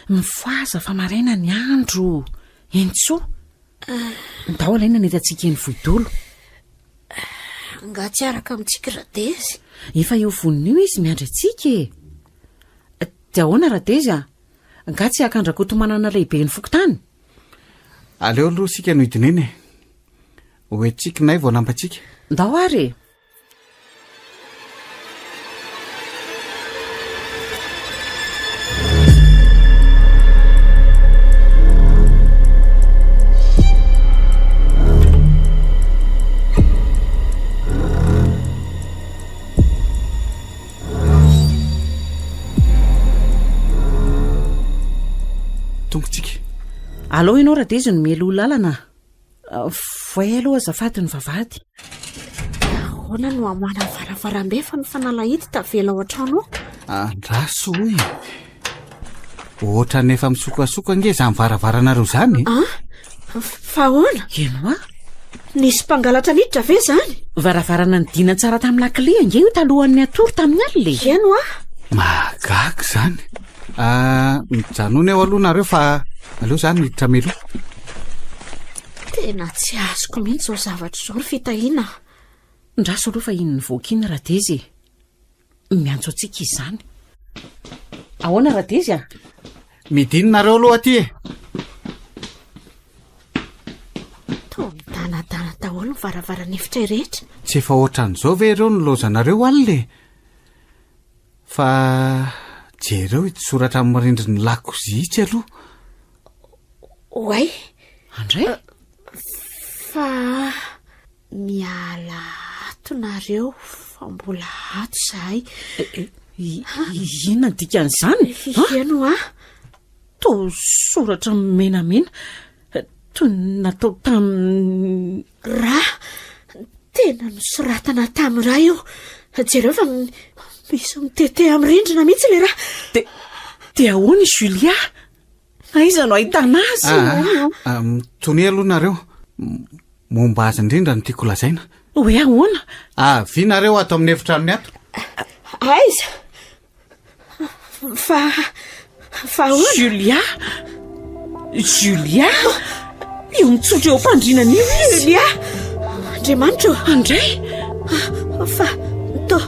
Mifohaza fa maraina ny andro! Henintsoa! Ndao alaina ny entantsika eny Vohidolo. Angaha tsy araka amintsika Radezy? Efa eo vonona io izy miandry antsika e! Dia ahoana Radezy a? Angaha tsy haka an-dRakotomanana lehiben'ny fokontany? Aleo aloha isika no hidina eny e! Ho entintsika nay vao lambantsika. Ndao ary e! Alao ianao Radezy no mialoha lalana. Voay aloha azafady ny vavahady. Ahoana no hamana ny varavarambe fa ny fanalahidy tavela ao an-trano ao? Andraso hoy. Ohatran'ny efa misokasoka ange izany varavaranareo izany e. Ah, fa ahoana? Eny hoa. Nisy mpangalatra niditra ve izany? Varavarana nidina tsara tamin'ny lakile ange io talohan'ny hatory tamin'ny alina e. Eny hoa. Mahagaga izany. Ah, mijanona eo aloha nareo fa aleo izany miditra mialoha. Tena tsy azoko mihitsy izao zavatra izao ry Fitahiana a. Ndraso aloha fa iny nivoaka iny Radezy e. Miantso antsika izy izany. Ahoana Radezy a? Midina nareo aloha aty e. Toa midanadana daholo ny varavaran'efitra rehetra. Tsy efa ohatran'izao ve ireo no laozanareo alina e? Fa jereo itsy soratra amin'ny rindrin'ny lakozia itsy aloha. Oay. Andray? Fa miala ato nareo fa mbola ato izahay. Inona ny dikan'izany? Heno a. Toa soratra menamena toy ny natao tamin'ny Rà. Tena nosoratana tamin'ny rà io. Jereo fa misy mitete amin'ny rindrina mihitsy ilay rà. Dia dia ahoana i Julia? Aiza no ahitana azy? Ah, ah, mitonia aloha nareo. Momba azy indrindra no tiako lazaina. Hoe ahoana? Avia nareo ato amin'ny efitranony ato. Aiza? Fa fa ahoana? Julia! Julia! Io mitsotra eo am-pandrinana io izy. Julia! Andriamanitra ô! Andray! Fa to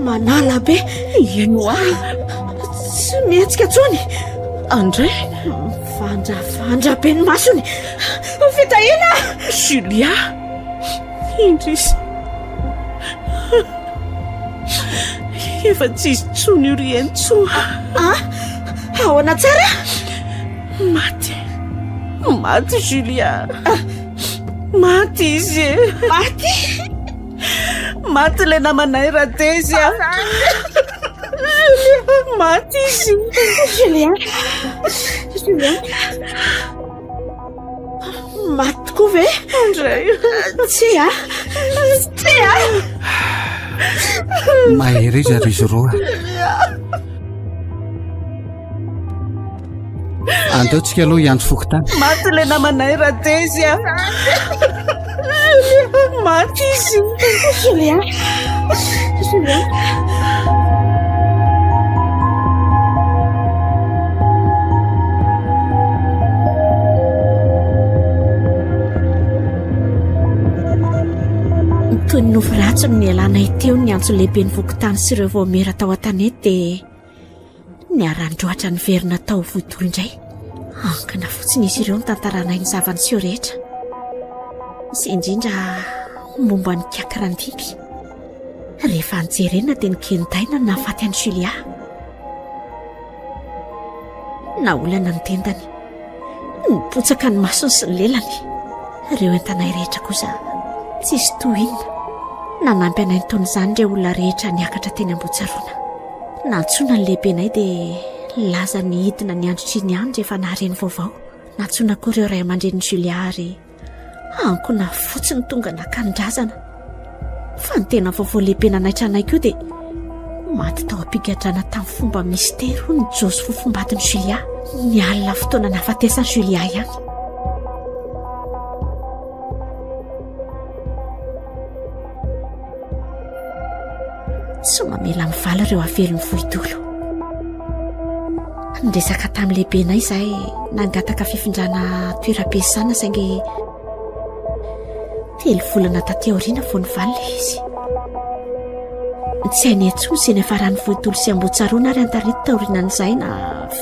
manala be. Eny hoa. Tsy mihetsika intsony. Andray! Mivandravandra be ny masony. Fitahiana! Julia! Indrisy. Efa tsy izy intsony io ry Entso. Ah, ahoana tsara? Maty. Maty Julia. Maty izy e. Maty? Maty ilay namanay Radezy a. Julia, maty izy. Julia. Julia. Maty tokoa ve? Andray. Tsia. Tsia. Mahereza ry izy roa. Andeo tsika aloha hiantso fokontany. Maty ilay namanay Radezy a. Maty izy. Julia. Julia. Toy ny nofy ratsy no nialanay teo ny antso lehiben'ny fokontany sy ireo vaomiera tao an-tanety dia niara-niroatra niverina tao Vohidolo indray. Ankana fotsiny izy ireo nitantaranay ny zava-niseho rehetra. Sy indrindra momba ny kiaka Randimby. Rehefa nijerena dia nikendaina ny nahafaty an'i Julia. Naolana ny tendany. Nipotsaka ny masony sy ny lelany. Ireo entanay rehetra kosa tsisy tohina. Nanampy anay nitaona izany ireo olona rehetra niakatra teny Ambohitsaroana. Nantsoina ny lehibenay dia nilaza ny hidina ny androtr'iny ihany rehefa nahare ny vaovao. Nantsoina koa ireo ray aman-drenin'i Julia ary ankona fotsiny tonga naka ny razana. Fa ny tena vaovao lehibe nanaitra anay koa dia maty tao am-pigadrana tamin'ny fomba mistery hono ny Josy fofombadin'i Julia ny alina fotoana nahafatesan'i Julia ihany. Tsy mamela mivaly ireo avelon'ny Vohidolo. Niresaka tamin'ny lehibenay izahay nangataka fifindrana toeram-piasana saingy telo volana taty aoriana vao nivaly ilay izy. Tsy hainay intsony izay niafaran'ny Vohidolo sy Ambohitsaroana ary Antarety taorianan'izay na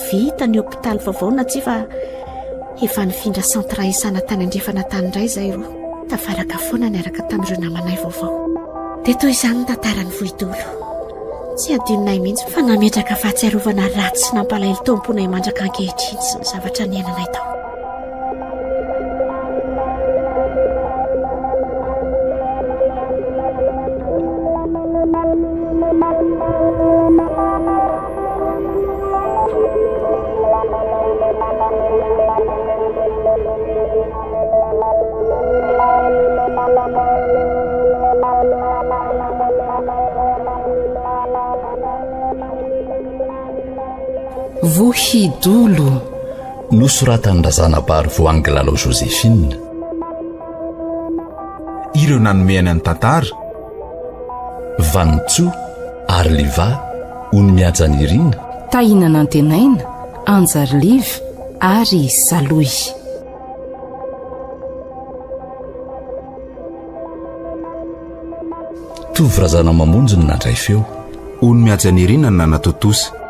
vita ny hopitaly vaovao na tsia fa efa nifindra centre Isana tany andrefana tany indray izahay roa. Tafaraka foana niaraka tamin'ireo namanay vaovao. Dia toy izany ny tantaran'ny Vohidolo. Tsy adinonay mihitsy fa nametraka fahatsiarovana ratsy sy nampalahelo tao am-ponay mandraka ankehitriny sy ny zavatra niainanay tao. Vohidolo. Nosoratan'i Razanabary Voahangy Lalao Joséphine. Ireo nanome aina ny tantara. Vanintsoa, Arliva, Onimihaja Nirina. Tahina Nantenaina, Anjariliva ary Salohy. Tovo Razanamamonjy no nandray feo. Onimihaja Nirina no nanatontosa.